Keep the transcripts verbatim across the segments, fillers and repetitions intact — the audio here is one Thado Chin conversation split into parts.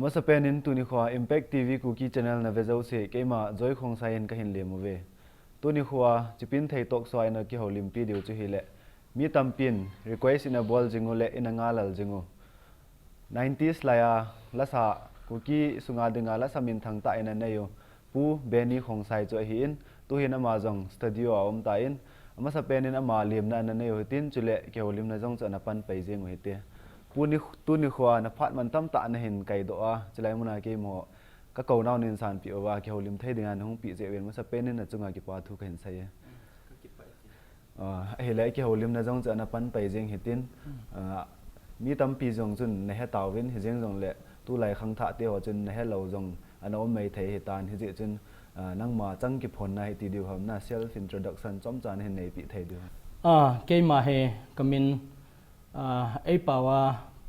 Masapen in tuni khoa Impact T V Kuki Channel na ve jouse, keima Joy Khongsai in kahin lem uve. Tuni khoa Chipin Thei Talk Show a ina kihoulimpi diu chu hileh, mi tampin request ina bol jing u le ina ngalal jing u, nineties lai a lasa, Kuki sunga dinga lasa minthang tah ina nei u, Pu Benny Khongsai chu ahin, tuhin ama jong studio a um tan, amasapen in ama lemna ana nei u hitin, chule kihoulimna jong chu ana pan pai jing u hite. Pu ni, tuni khoa na phat mantam tah nahin kaidoh a, chulai muna keima ka kou nau nin sanpeh uva, kihoulim thei dinga nahung peh jeh uvin, masapen in nachunga kipa thu kahin sei e. Ah, ahileh kihoulimna jong chu ana pan pai jing hitin, ah, mi tampi jong chun nahe tauvin, hijeng jongleh tulai khangthah te ho chun nahe lou jong ana um mai thei hitan, hijeh chun, ah, nangma chang kiphonna hi ti diu ham, na self introduction chomcha nahin neipeh thei diu ham? Ah, keima hi kamin, ah, eipao a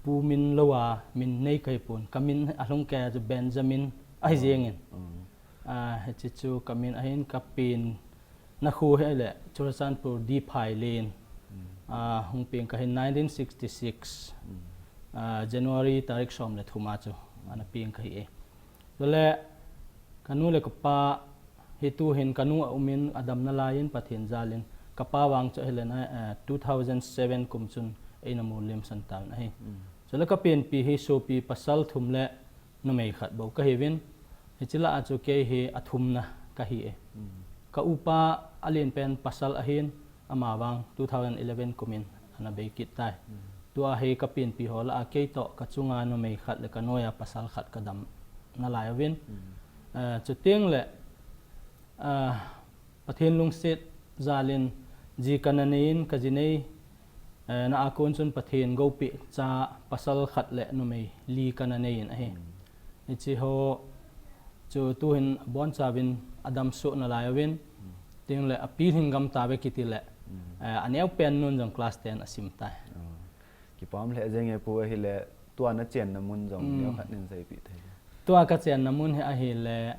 Pu min lou a min nei kahi pon, kamin alhung kei a chu Benjamin ahi jengin. Ah, hiche chu kamin ahin, kapen na khu hileh Churachandpur D. Phailen. Ah, hung peng kahin nineteen sixty-six, ah, January tarik som le thum a chu ana peng kahi e. Chule kanu le kapa hi tuhin kanu aumin adam nalai in Pathen jalin, kapa vang chu hileh na, eh, two thousand seven kum chun eina molem san tauvin ahi. Chule kapenpi hi sopi pasal thum le numei khat bou kahiuvin, hiche lah a chu kei hi athumna kahi e. Ka upa alenpen pasal ahin, ama vang two thousand eleven kumin ana bei kit tai. Tua hi kapenpi ho lah a kei toh kachunga numei khat le kanoiya pasal khat kadam nalai uvin. Eh, chuteng le, ah, Pathen lungset jalin ji kana nei in, kaji nei, eh, na a kon chun Pathen goupeh cha pasal khat le numei li kana nei in ahi. Hiche ho chu tuhin abonchauvin adam soh nalai uvin, tengle apilhing gam tauve kiti le, eh, aneopen nun jong class ten asim tai. Kipa um lheh jenge Pu, ahileh tua nachenna mun jong neokhat nin seipeh thei? Tua kachenna mun hi ahileh,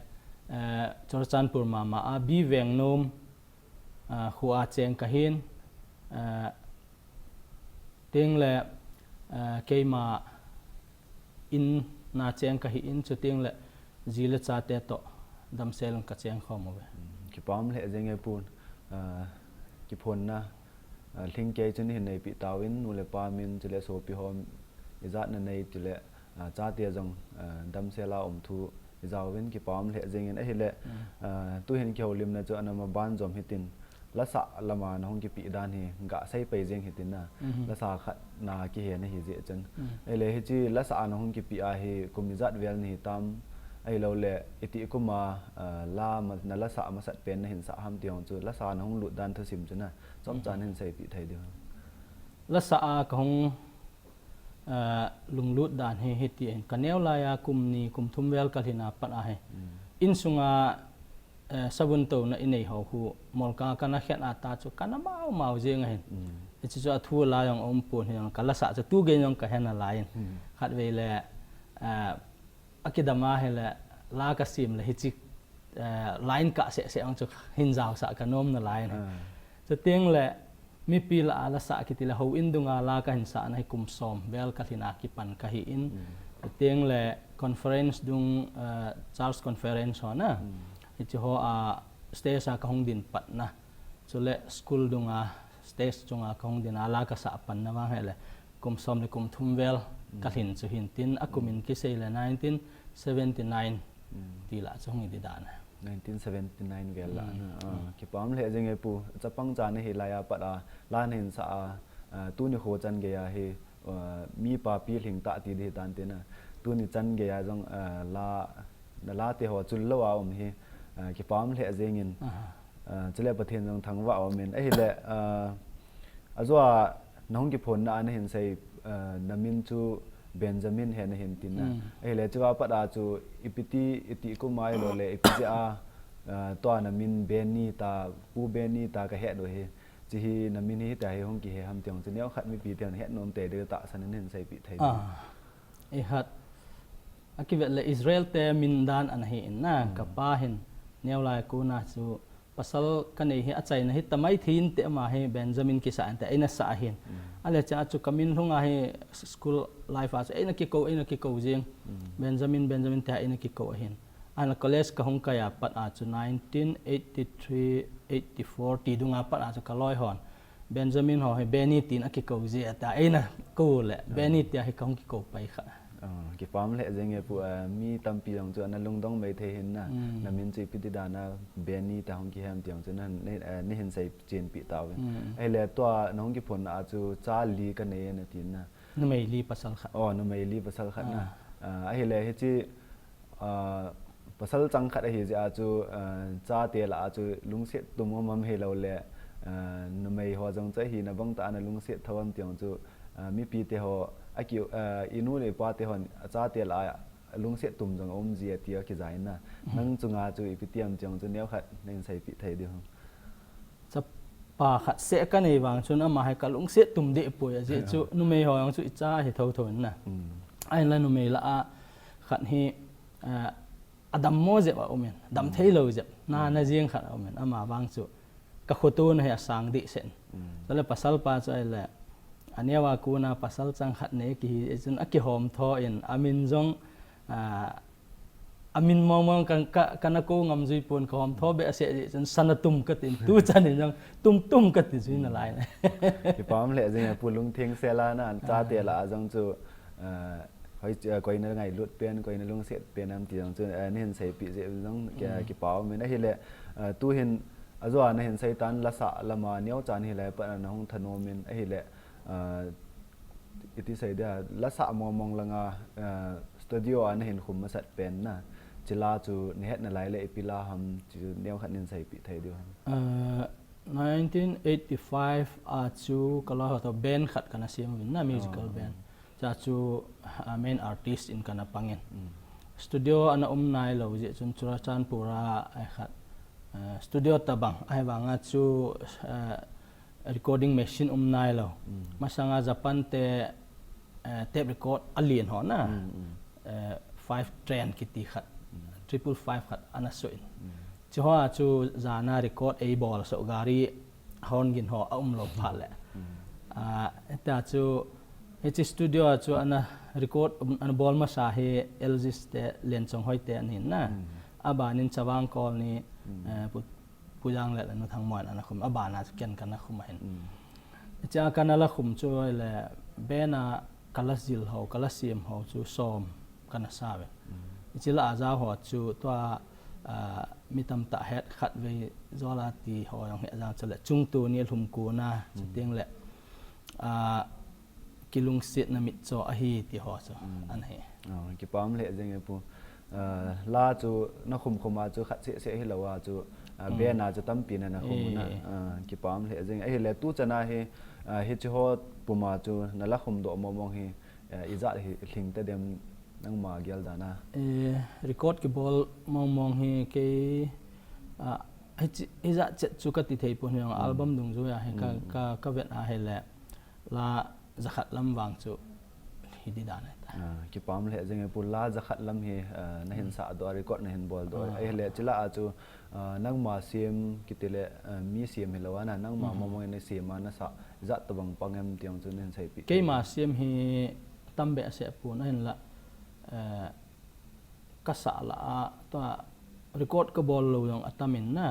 eh, Churachandpur mama a B. Vengnom, ah, khoa cheng kahin, eh, tengle, eh, keima in na cheng kahin, chutengle ji le chate toh damsel in kacheng khom uve. Kipa um lheh jenge Pu, ah, kiphonna, ah, lhingkei chu nahin neipeh tauvin, nu le pa min chule sopi ho ijat nanei chule, ah, chate jong, ah, damsel a um thu ijauvin kipa um lheh jengin ahileh, ah, tuhin kihoulimna chu ana maban jom hitin, lasa lama nahung kipeh dan hi gasei pai jeng hitin na, lasa khat na kihe nahi jeh chun. Ahileh hiche lasa a nahung kipeh a hi kum ijat vel nahi tam, ahilouleh itih kuma, ah, la ma, na lasa masat pen nahin sah ham ti jong chu, lasa nahung lut dan thusim chu na chomcha nahin seipeh thei diu ham? Lasa a kahung, ah, lunglut dan hi hitin, kaneo laiya kum ni kum thum vel kalhin a pat ahi. Insunga, eh, savun touna inei ho khu molkang a kana khen a ta chu kana mau mau jeng ahin. Hiche chu athu la jong aumpon, hijong kalasa chu tugei jong kahe nalai in. Khatvei le, eh, akidam ahile la kasem le hiche, eh, line kah seh seh jong chu hin jaosah kanom nalai in. Chutengle mipi lah a lasa kiti le houin dunga la kahin sahna hi kum som vel kalhin a kipan kahin. Chutengle conference dung, eh, church conference ho na, hiche ho a stage a kahung din patna, chule school dunga stage chunga kahung din a la kasah panna vang hile kum som le kum thum vel kalhin chu hintin, akumin kisei le nineteen seventy nine ti lah chu hung hi di dan a. Nineteen seventy nine vel lah na. Ah, kipa um lheh jenge Pu, chapang cha nahi laiya pat a la nahin sah a, ah, tuni kho chan geiya hi, ah, mipa pilhing tah ti di hitan tina, tuni chan geiya jong, ah, la, na late ho chul lou a um hi, ah, kipa um lheh jengin. Ah, chule Pathen jong thangvah umin. Ahile, ah, ajou a nahung kiphonna a nahin sei, ah, namin chu Benjamin hi nahin tin na. Ahile chua pat a chu ipi ti, itih kuma ahilouleh ipi jeh a, ah, tua namin Benny ta, Pu Benny ta kahet u hi, hiche hi namin hi hitia hi hung kihe ham ti jong chu neokhat mipi ten hetnom tei diu tahsan in hin seipeh thei? Ah, ihat, akivet le Israel te min dan ana hi in na, kapa hin neolai kona chu pasal kanei hi achaina hi tamai thei inte ama hi Benjamin kisa inte eina sa ahin. Ale cha chu kamin lhunga hi school life a chu eina kikou, eina kikou jing. Benjamin, Benjamin te eina kikou ahin. Ana college kahung kai a pat a chu nineteen eighty-three, eighty-four ti dunga pat a chu kaloi hon Benjamin ho hi Benny tin akikou jia ta eina kou le Benny tia hi kahung kikou pai kha. Ah, kipam lheh jeng e pu, ah, mi tampi jong chu ana lungdong mai thei hin na. Namin chu ipi ti dan a Benny ta hung kihem ti jong chu na, na, ah, nahin sei chen pi tauvin. Ahile tua nahung kiphon a chu cha li kanei nati na. Numei li pasal khat. Oh, numei li pasal khat na. Ah, ahile hichi, ah, pasal chang khat ahi jeh a chu, ah, chate lah a chu lungset tum um am hilou le, ah, numei ho jong chu ahina bang tah a ana lungset tho am ti jong chu, ah, mipi te ho, aki, ah, inu le ipa te hon, achate lah a lungset tum jong aum ji ati a kijai na. Nang chunga chu ipi ti am ti jong chu neokhat nahin seipeh thei diu ham? Chapa khat seh kanei vang chun ama hi kalungset tum deh poi ajeh chu numei ho jong chu icha hi thotho in na. Ahinla numei lah a khat hi, ah, adammo jep a um in, dam theilou jep, na, na jeng khat a um in, ama vang chu kakhotona hi asang deh seh in. Chule pasal pa chu ahile, aneo a kona pasal chang khat nei kihi jeh chun akihom tho in, amin jong, ah, amin mong mong ka, ka, kana kou ngam jui pon kahom tho behseh jeh chun Sanatum katin, tuchan in jong Tumtum kati jui nalai na. Kipam lheh jeng e pu, lungtheng sel a na, chate lah a jong chu, ah, hoi, ah, koina ngailut pen, koina lungset pen am ti jong chu, ah, nahin seipeh jeh jong ki, kipah um in ahile, ah, tuhin ajo a nahin sei tan lasa lama neocha hilai pat a nahung thanom in ahile, ah, iti sei dia, lasa mong mong langa, ah, studio a nahin khum masat pen na, chila chu nahet nalai le ipi la ham chu neokhat nahin seipeh thei diu ham? Ah, nineteen eighty-five a chu kaloi ho to band khat kana sem uvin na, musical band. Cha chu, ah, main artist in kana pang in. Studio ana um nailou jeh chun Churachandpur a, ah, khat, ah, studio tabang, ahivanga chu, ah, recording machine um nailou. Masanga Japan te, eh, tape record alen ho na, eh, five track kiti khat, triple five khat ana suh in. Chuho a chu jana record eibol soh, gari horn gin ho aumlou phat le. Ah, hita chu, hiche studio a chu ana record, um, ana bol masa hi Elvis te, Lenchonghoi te ahin na. Aban in Chavang Colony, eh, Pu Pu Janglel le Nu Thangmoi in ana khum, abana chu ken kana khum ahin. Hichea kana la khum chu ahile band a kala jil ho, kala sem ho chu som kana sa uve. Hiche lah a jao ho chu tua, ah, mi tamtah het khatvei Jola ti ho jong hi ajao chule Chungtuni, Lhumkona, chuteng le, ah, Kilungsetna Mitcho ahi ti ho chu ana hi. Oh, kipam lheh jeng e pu. Ah, la chu nakhum khum a chu khat seh seh hilou a chu, ah, band a chu tampi na nakhum na. Ah, kipam lheh jeng. Ahile tuchan a hi, ah, hiche ho puma chu nala khum doh mong mong hi, ah, ijat hi lhing tadem nangma gel dan a? Eh, record kibol mong mong hi kei, ah, hiche, ijat chet chu kati thei pon, album dungjui a hi ka, ka, ka vet a hile la jakhat lam vang chu hi di dan ahi ta. Ah, kipam lheh jeng e pu, la jakhat lam hi, ah, nahin sah doh, record nahin bol doh. Ahile chila a chu, ah, nangma sem kiti le, ah, mi sem hilou a na, nangma mong mong in nasem a nasah jat tabang pang em ti jong chu nahin seipeh. Keima sem hi tam behseh pon ahinla, eh, kasah lah a, tua record kabol lou jong atam in na.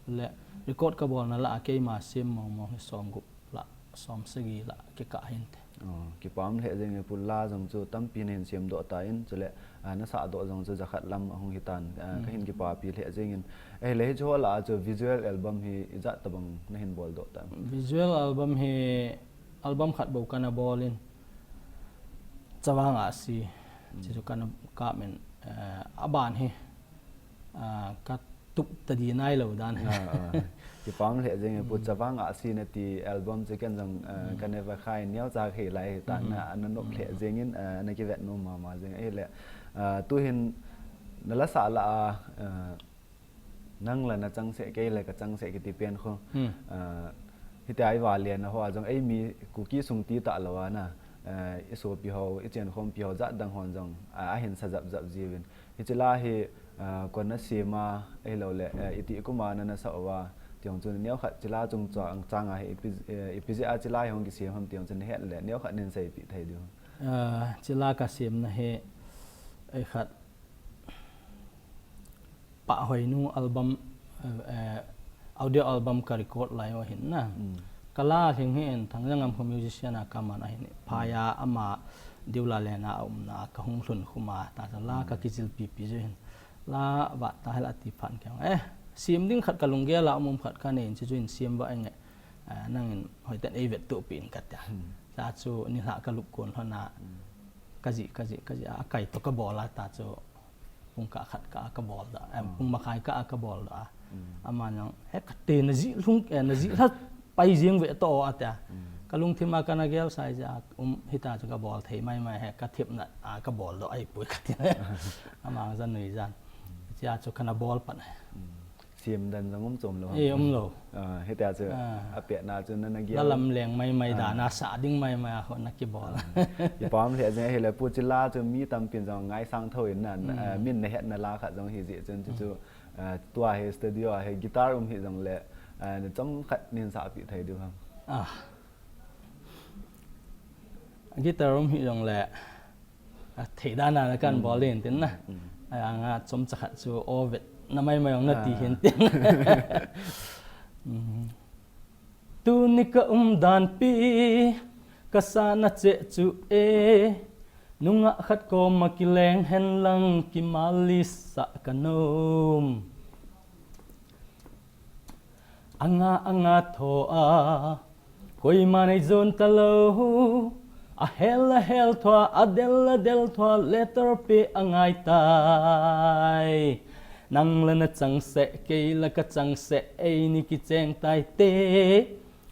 Le record kabolna lah a keima sem mong mong hi somgup lah, somsagi lah kikah hinte. Oh, kipam lheh jeng e pu, la jong chu tampi nahin sem doh tan, chule, ah, nasah doh jong chu jakhat lam ahung hitan, ah, kahin kipapi lheh jeng in. Ahile hiche ho lah a chu visual album hi ijat tabang nahin bol doh tam? Visual album hi album khat bou kana bol in, Chavang Ahsi, hiche chu kana kap in, eh, aban hi, ah, ka tup tadi nailou dan. Ah, ah. Kipam lheh jeng e pu, Chavang Ahsi nati album chu ken jong, ah, kana ve kha in, neocha khat lai hi ta na, ana nop lheh jeng in, ah, ana kivet nom mama jeng ahile, ah, tuhin nala sah lah a, ah, nang la nachangseh, kei la kachangseh kiti pen khu. Ah, hitia i vale na ho a jong eimi Kuki sung ti talou a na, ah, i sopi ho, i chenkhompi ho jat dang hon jong, ah, ahin sa jap jap jiuvin. Hiche la hi, Kona sema, ahilou le, iti kuma nana sa uva, tiong chun neokhat chila chung chang a hi ipi jeh a chila hi hung kisem ham tiong chun het le neokhat nin seipi thei diu. Chila ka semna hi, ei khat, Pahhoinu album, audio album ka record lai u ahin na. Ka la lhing hi in Thangjangam khu musician a ka man ahin, phai a ama Diula lena a umna a ka hung lhun khum a, ta la ka kijilpi pi ju hin. La vat ta hel ati phan keng. Eh, sem ding khat ka lunggel a um um khat ka nei in chu chu in sem va enge. Nangin hoiten ei vet tupi in ka tia. Cha chu nilhah ka lup kun lhon a. Ka ji, ka ji, ka ji a kai to ka bol a ta chu. Pung kah khat kah a ka bol da, em, pung makhai kah a ka bol da. Ama nang, he ka te na ji lhung, eh, na ji lha pai jing ve to a tia. Ka lungthim a ka na gel sai ja, um, hita chu ka bol thei mai mai he ka thip na a ka bol do ai pui ka ti. Ama ja nui jan. Chia chu ka na bol pan he. Sem dan jong um chom lou. Eh, um lou. Hitia chu apehna chu na na gel. Na lam leng mai mai da, na sa ding mai mai a ho na kibol. Kipah lheh jeng ahile pu chila chu mi tampin jong ngaisang thou in na, min na hetna la khat jong hi jeh chun chu chu, tua hi studio a hi guitar um hi jongle, na chomkhat nin sahpi thei diu ham. Guitar um hi jongle, a thei dan a na kan bol in tin na. Ai anga chomcha khat chu o vet na mai mai ong na ti hin tin. Tuni ka um dan pi, ka sa na che chu e. Nungah khat koma kileng hen lang kimalis sa ka nom. Anga anga tho a, koima nei jon ta lou. A hel a hel tho a, a del a del tho a, letter pe a ngai tai. Nang la na chang se, kei la ka chang se, ei ni kicheng tai te.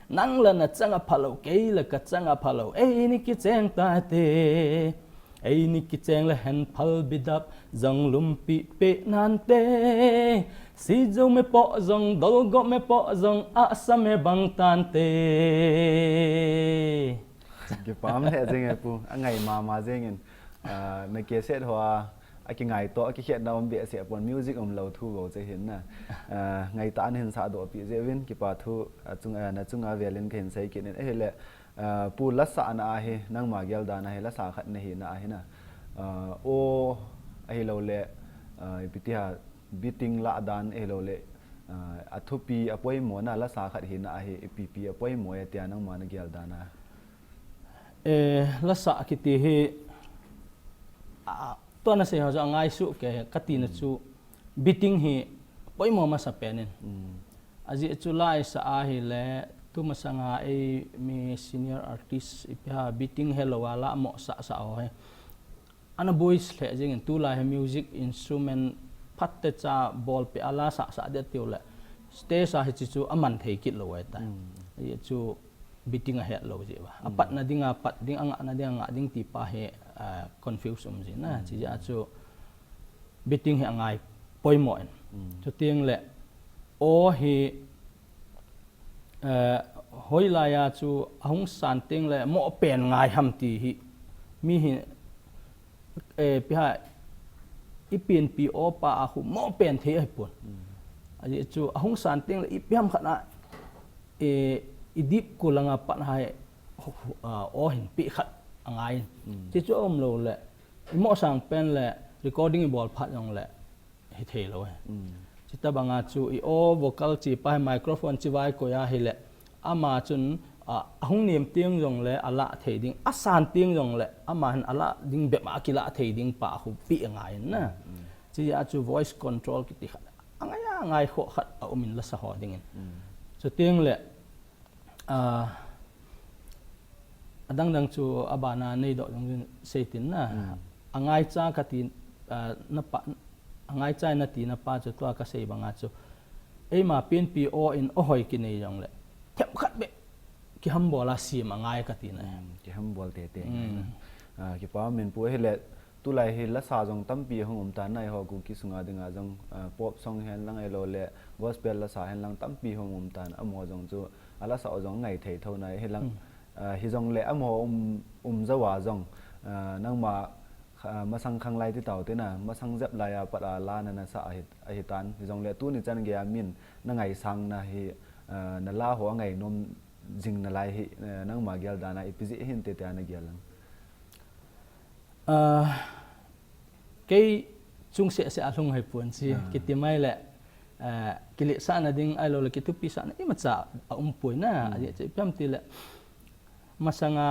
Nang la na chang a phalou, kei la ka chang a phalou, ei ni kicheng tai te. Ei ni kicheng le hen phal bidap jong lumpi pe nante. Si jo me po jong, dol go me po jong, a sa me bang tante. Kipah lheh jeng e pu, a ngai mama jeng in, na cassette ho a, a kingai to, a kikhetna um behseh pon music um lou thu vo che hin na. Ngai ta an hin sa do pi je vin, kipa thu, a chung, na chunga vel in ka hin sei kit in, ahile, Pu, la sahna a hi, nangma gel dan a hi, la sa khat na hina a hi na. O, ahilou le, ipi ti ha, beating lah dan ahilou le, a thupi, a poimo na, la sa khat hina a hi, ipi pi a poimo e tia nangma na gel dan a. E, la sa kiti hi, a, tua na sei ho chu a ngai suh ke, ka tina chu, beating hi, poimo masa pen in. A jeh chu la i sa ahile, tu masanga ei mi senior artist ipi ha beating helou a la mo sa sa ho he. Ana boys lheh jeng in tulai he music instrument phat te cha bol pe a la sa sa de tiu le. Stage a hi chi chu a man thei kit lou e ta. A jeh chu beating a het lou jeh va. A pat na ding a pat ding, a ngah na ding a ngah ding ti pa he, confuse um jin na. Chi jeh a chu beating hi a ngai poimo in. Chuteng le, o hi, eh, hoilai a chu a hung san teng le mo pen ngai ham ti hi. Mi hi, eh, pi ha, i pianpi o pa a khu mo pen thei ahi pon. A jeh chu a hung san teng le ipi ham khat na, eh, i dip ku langa pat hai, o hin pi khat a ngai in. Chi chu a um lou le, i mo sang pen le recording i bol phat jong le hi thei lou he. Chita banga chu i o vocal chi pa hi microphone chi vai koi a hi le ama chun, a, a hung nem tiang jong le a la thei ding, a san tiang jong le ama hin a la ding bep a kila thei ding pa khu pi a ngai in na. Chi a chu voice control kiti khat a ngai a ngai kho khat a um in la sa ho ding in. Chuteng le, a, a dang dang chu a bana nei doh jong jin sei tin na. A ngaicha ka ti, a, na pa, a ngaicha na ti na pa chu tua ka sei banga chu. Eima pianpi o in o hoi ki nei jong le. Themkhat be. Ki hambol a sim a ngai ka ti na. Ki hambol te te. A, kipa min pu hi le Tulai hi lasa jong tampi hung um tan, nai ho Kuki sunga dinga jong, ah, pop song hen lang ahilou le gospel lasa hen lang tampi hung um tan, amaho jong chu a lasa ho jong ngai thei tho nai hi lang, ah, hi jong le amaho um, um jou a jong, ah, nangma Ah, masang khanglai ti tau te na, masang jep lai a pat a la nana sa ahi, ahi tan. Hijongle tuni chan gei a min na ngaisang na hi, ah, na la ho angainom jing nalai hi, eh, nangma gel dan a ipi jeh hin te tia na gel em? Ah, kei chung seh seh a lhung hei pon chi, ah, kiti mai le, eh, kiletsahna ding ahilou le kithupisahna imacha aum poi na, hmm, ajeh chu ipi ham ti le, masanga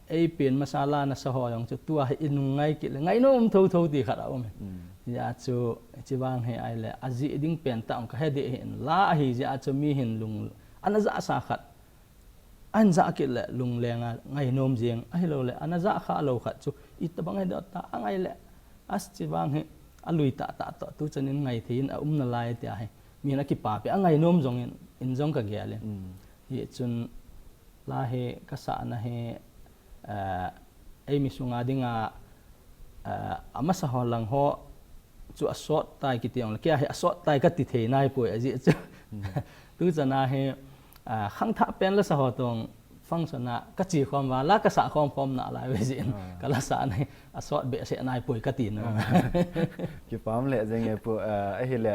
eipen masa la nasa ho jong chu tua hi inung ngai kit le, ngainom um thotho ti khat aum e. Hmm. Hijeh a chu, hiche vang hi ahile, ajeh ding pen tah ong kahe deh hin la ahi jeh a chu mi hin lung, ana jahsa khat, ahin jah kit le lungleng a ngainom jeng, ahilou le, ana jah kha lou khat chu, itobang hi doh ta, angai le, hiche vang hi, alui tah tah toh, tu chan in ngai thei in aum nalai tia hi, mi hin akipapi, angainom jong in, in jong kagel in. Mm. Hichun, la hi kasahna hi, eh, eimi sunga dinga, eh, amasa ho lang ho chu asot tai kiti jong le, kei a hi asot tai kati thei nai poi ajeh chu. Hmm. Tu chan a hi, eh, khangthah pen lasa ho tong function a kache khom uva, la kasah khom khom nalai ve jeh in, ah, kalasahna hi asot behseh nai poi kati nom. Ah. Kipah lheh jeng e pu, eh, ahile,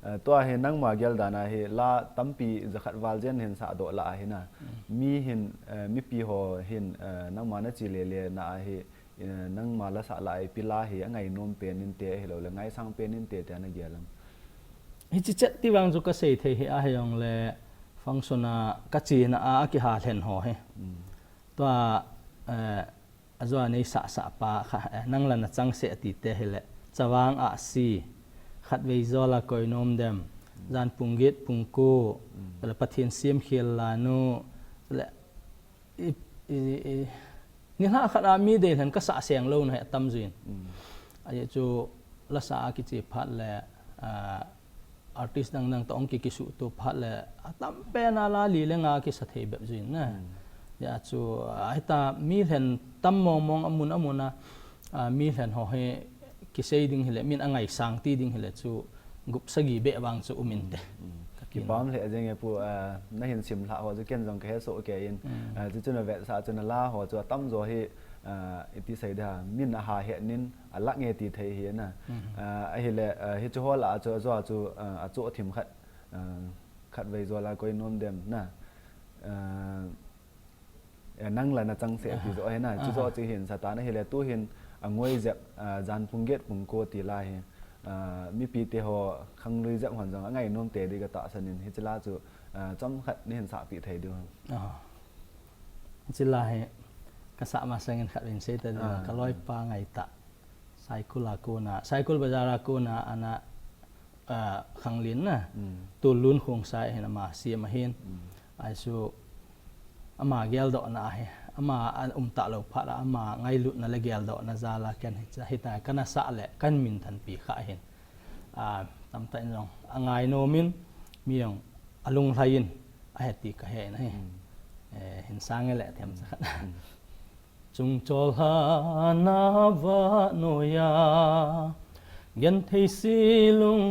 eh, tua hi nangma gel dan a hi la tampi jakhat val jen hin sah doh lah ahi na. Hmm. Mi hin, eh, mipi ho hin, eh, nangma nache lele na a hi, eh, nangma lasah la a ipi la hi angainom pen inte ahilou le ngaisang pen inte tia na gel em? Hiche chet ti vang chu kasei thei hi ahi jong le function a kachena a, akiha lhen ho hi. Mm. Tua, eh, ajou a neisah sah pa kha, eh, nang la nachang seh ti te hile, Chavang Ahsi, Khatvei Jol a Koi Nom Dem, mm, Jan Pung Get Pung Ko, mm, le Pathen Sem Khel Lanu, le i, i, i, nilhah khat a mi deilhen kasah seng louna hi atam jui in. Mm. Ajeh chu lasa a kiche phat le, ah, artist dang dang toh hung ki, kisuhto phat le, atam pen a la li le nga kisa thei bep jui in na. Mm. Hijeh a chu, ah, hita mi lhen tam mong mong amun amun a, ah, mi lhen ho hi kisei ding hile, min angaisang ti ding hile chu, gup sagi beh vang chu um inte. Mm, mm. Ka kin. Kipah lheh jeng e pu, ah, nahin simlhah ho chu ken jong kahe soh kei in. Mm. Ah, chuchu navetsah chu nala ho chu atamjo hi, ah, iti sei dia, min aha het nin, alak nge ti thei hi na. Mm. Ah, ahile, ah, hichu ho lah a chu, ajou a chu, ah, achoh thim khat, ah, Khatvei Jol a Koi Nom Dem na. Ah, Eh, nang la nachang seh ti joh hi na, ah, chujoh chu hin sa tan ahile tu hin angoi jep, ah, Jan Pung Get Pung Ko ti la hi, ah, mipi te ho khanglui jep hon jong angainom te di katahsan in hiche la chu, ah, chomkhat nahin sahpeh thei diu ham? Ah. Hiche la hi kasah masang in khat vin sei ta di, ah, kaloipa Ngaitah. Saikul a kona, Saikul Bazar a kona ana, ah, khanglen na. Mm. Tolun Khongsai ahin ama sem ahin. Mm. Ahi chu ama geldohna ahi. Ama a um talou phat a ama ngailutna le geldohna jal a ken hiche, hitia kana sah le kahin minthanpi kha ahin. Ah, tamtah in jong angainom in, mi jong alunglhai in ahi ti kahe in ahi. Mm. Eh, hin sang e le them cha khat. Mm. Chungchol hana vah noiya, genthei silung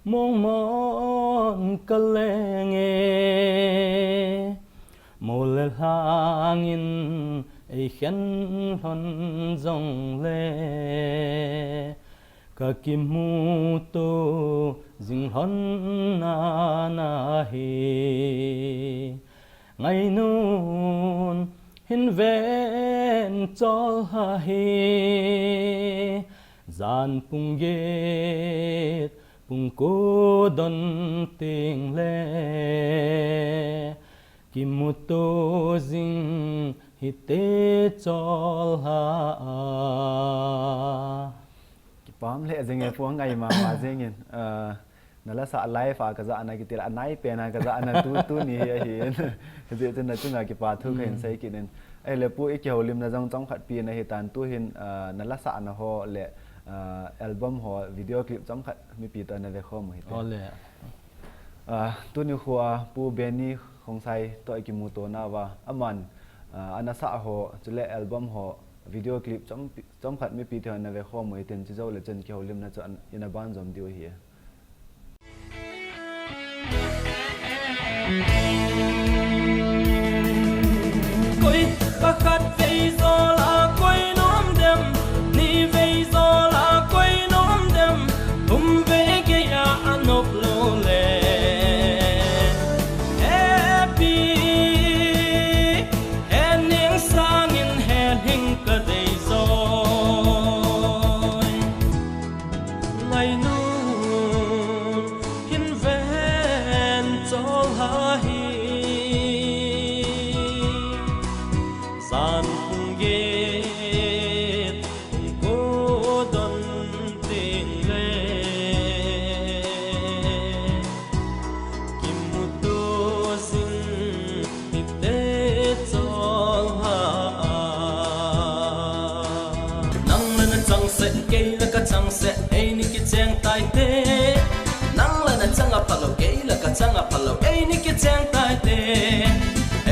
mongmon kaleng e. Mol le lhang in eikhen lhon jongle, kakimuto jing lhon nanahi. Ngainom hin ven chol ahi, jan pung get pung ko don tengle, kimuto jing hite chol ahi. Kipah lheh jeng e pu, angai mama jeng in. Ah, nala sah live a kajahna kiti le, anai pen a kajahna tu, tuni hi ahin. Hijeh chun nachunga kipa thu kahin sei kit in. Ahile pu, ikihoulimna jong chomkhat pi nahi tan, tu hin, ah, nala sahna ho le, ah, album ho video clip chomkhat mipi toh nave khom u hite. Ole. Ah, tuni khoa pu Benny Khongsai toh ikimuto nauva, aman, ah, ana sah ho, chule album ho video clip chom, chomkhat mipi toh nave khom u hitin, chujou le chun kihoulimna chu an, ina ban jom diu ahi. Koi pakhat vei jol a koi nom dem, ni vei Se, eini kicheng taite. Nang la nachanga phalou, kei la kachanga phalou, eini kicheng taite.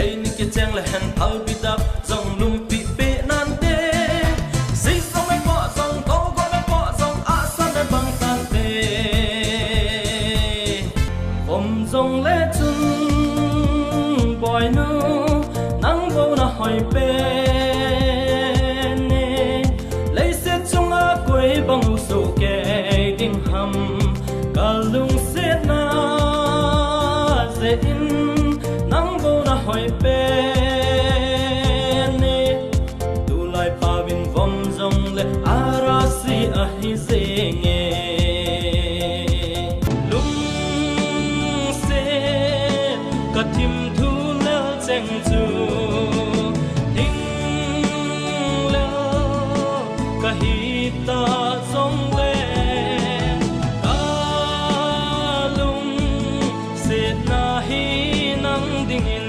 Eini kicheng le hen phal bidap, jong lumpi pe nante. Sisong me po jong, ko ko me po jong, asa me bang tante. Vom jong le chun, boinu, nang bou na hoi pen e. Leiset chunga koi bang u soh kei ding ham, ka lungsetna jeh in nang bou na hoi pen e. Tulai pauvin vom jong le arasi ahi jeng e. Lungset ka thim thu lel cheng chu, hing lel ka hi ta jong le, ka lungsetna hi nang dingin.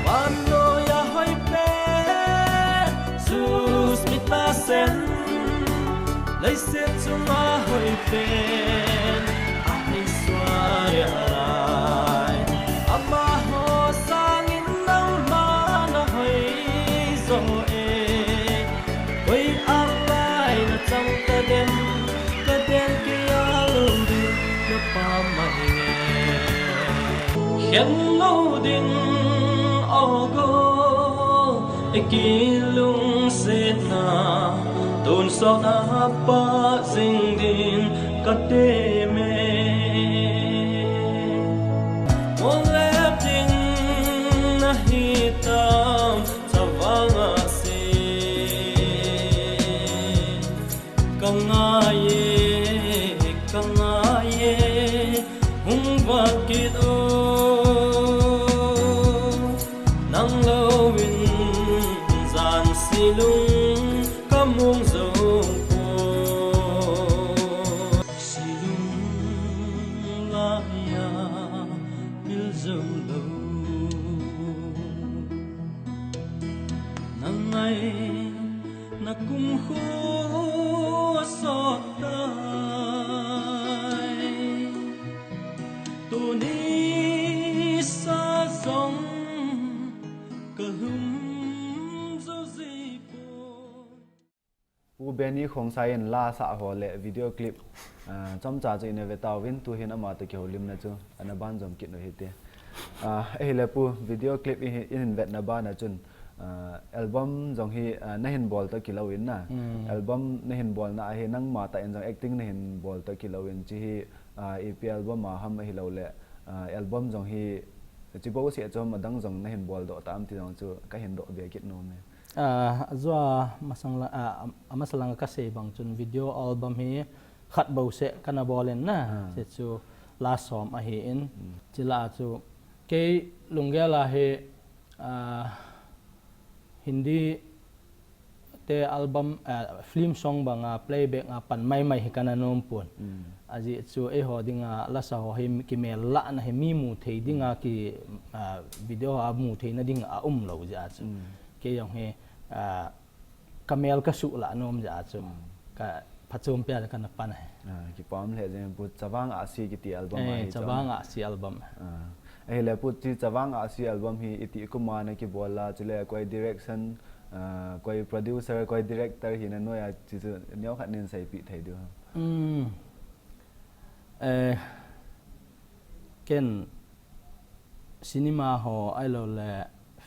Vannoi a hoi pen, Jesu mi ta sen, leiset chunga hoi pen, ahi suai alai. Amaho sangin nangma na hoi jo e. Koi alai na chang ka den, ka den kei a lou ding, na pa mai nge. Khen lou ding o go, e kilungsetna, tonsot a pha jing din ka tem e. Mual le ding na hi tam, Chavang Ahsi. Ka ngai e, ka ngai e, hung vat kit o. Nang louvin jan silung ka mong jou poi. Silung laiya pil jou lou. Na ngai na kum khu sot tai. Tuni sa jong ka lum jou ji poi. Pu Benny Khongsai in la asah ho le video clip, ah, chomcha chu ina ve tauvin, tuhin ama toh kihoulimna chu ana banjom kit u hite. Ah, ahile Pu, video clip i, i hin vetna bana chun, ah, album jong hi, ah, na hin bol toh kilou in na. Hmm. Album na hin bolna a hi nangma tah in jong acting na hin bol toh kilou in, chi hi, ah, ipi album a ham ahilou le, ah, album jong hi chi bou seh chom adang jong na hin bol doh tam ti jong chu ka hin doh be kit nom e. Ah, ajeh a masang la, ah, amasa langa ka sei bang chun video album hi khat bou seh kana bol in na, ah, che chu la som ahi in, hmm, chila chu kei lunggel a hi, ah, Hindi te album, ah, film song banga playback a pan maimai hi kana nom pon. Hmm. Ajeh chu eiho dinga lasa ho hi kimel lahna hi mi mu thei dinga ki, ah, video a mu theina dinga aum lou jeh a chu. Hmm. Kei jong hi, ah, ka mel ka suh lah nom jeh a chu. Hmm. Ka phachom pia kana pan ahi. Ah, kipah lheh jeng Pu, Chavang Ahsi kiti album, eh, ahi chu. Chavang Ahsi album. Ah. Ahile Pu, chi Chavang Ahsi album hi itih kum a na kibol a, chule koi direction, ah, koi producer, koi director hina noi a, chi chu neokhat nin seipeh thei diu ham? Hmm. Eh, ken cinema ho ahilou le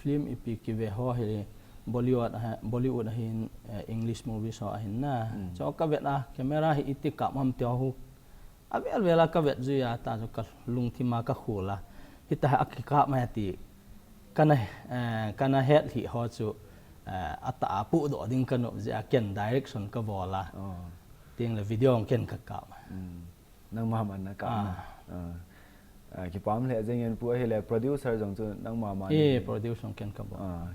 film ipi kive ho hi Bollywood a, Bollywood ahin, eh, English movies ho ahin na. Hmm. Chu ka vet a, camera hi iti kap ham ti ho. Avel vel a ka vet jui a, ta chu ka lungthim a ka khol a. Hita a kikap mai ti. Kana, eh, kana het lhih ho chu, eh, atah a pudoh ding ka nom jeh a ken direction ka bol a. Oh. Tin le video ken ka kap. Hmm. Nangma man na kap na. Ah. Ah. Ah, kipah lheh jeng in Pu, ahile producer jong chu nangma man. Eh, produce jong ken ka bol. Ah.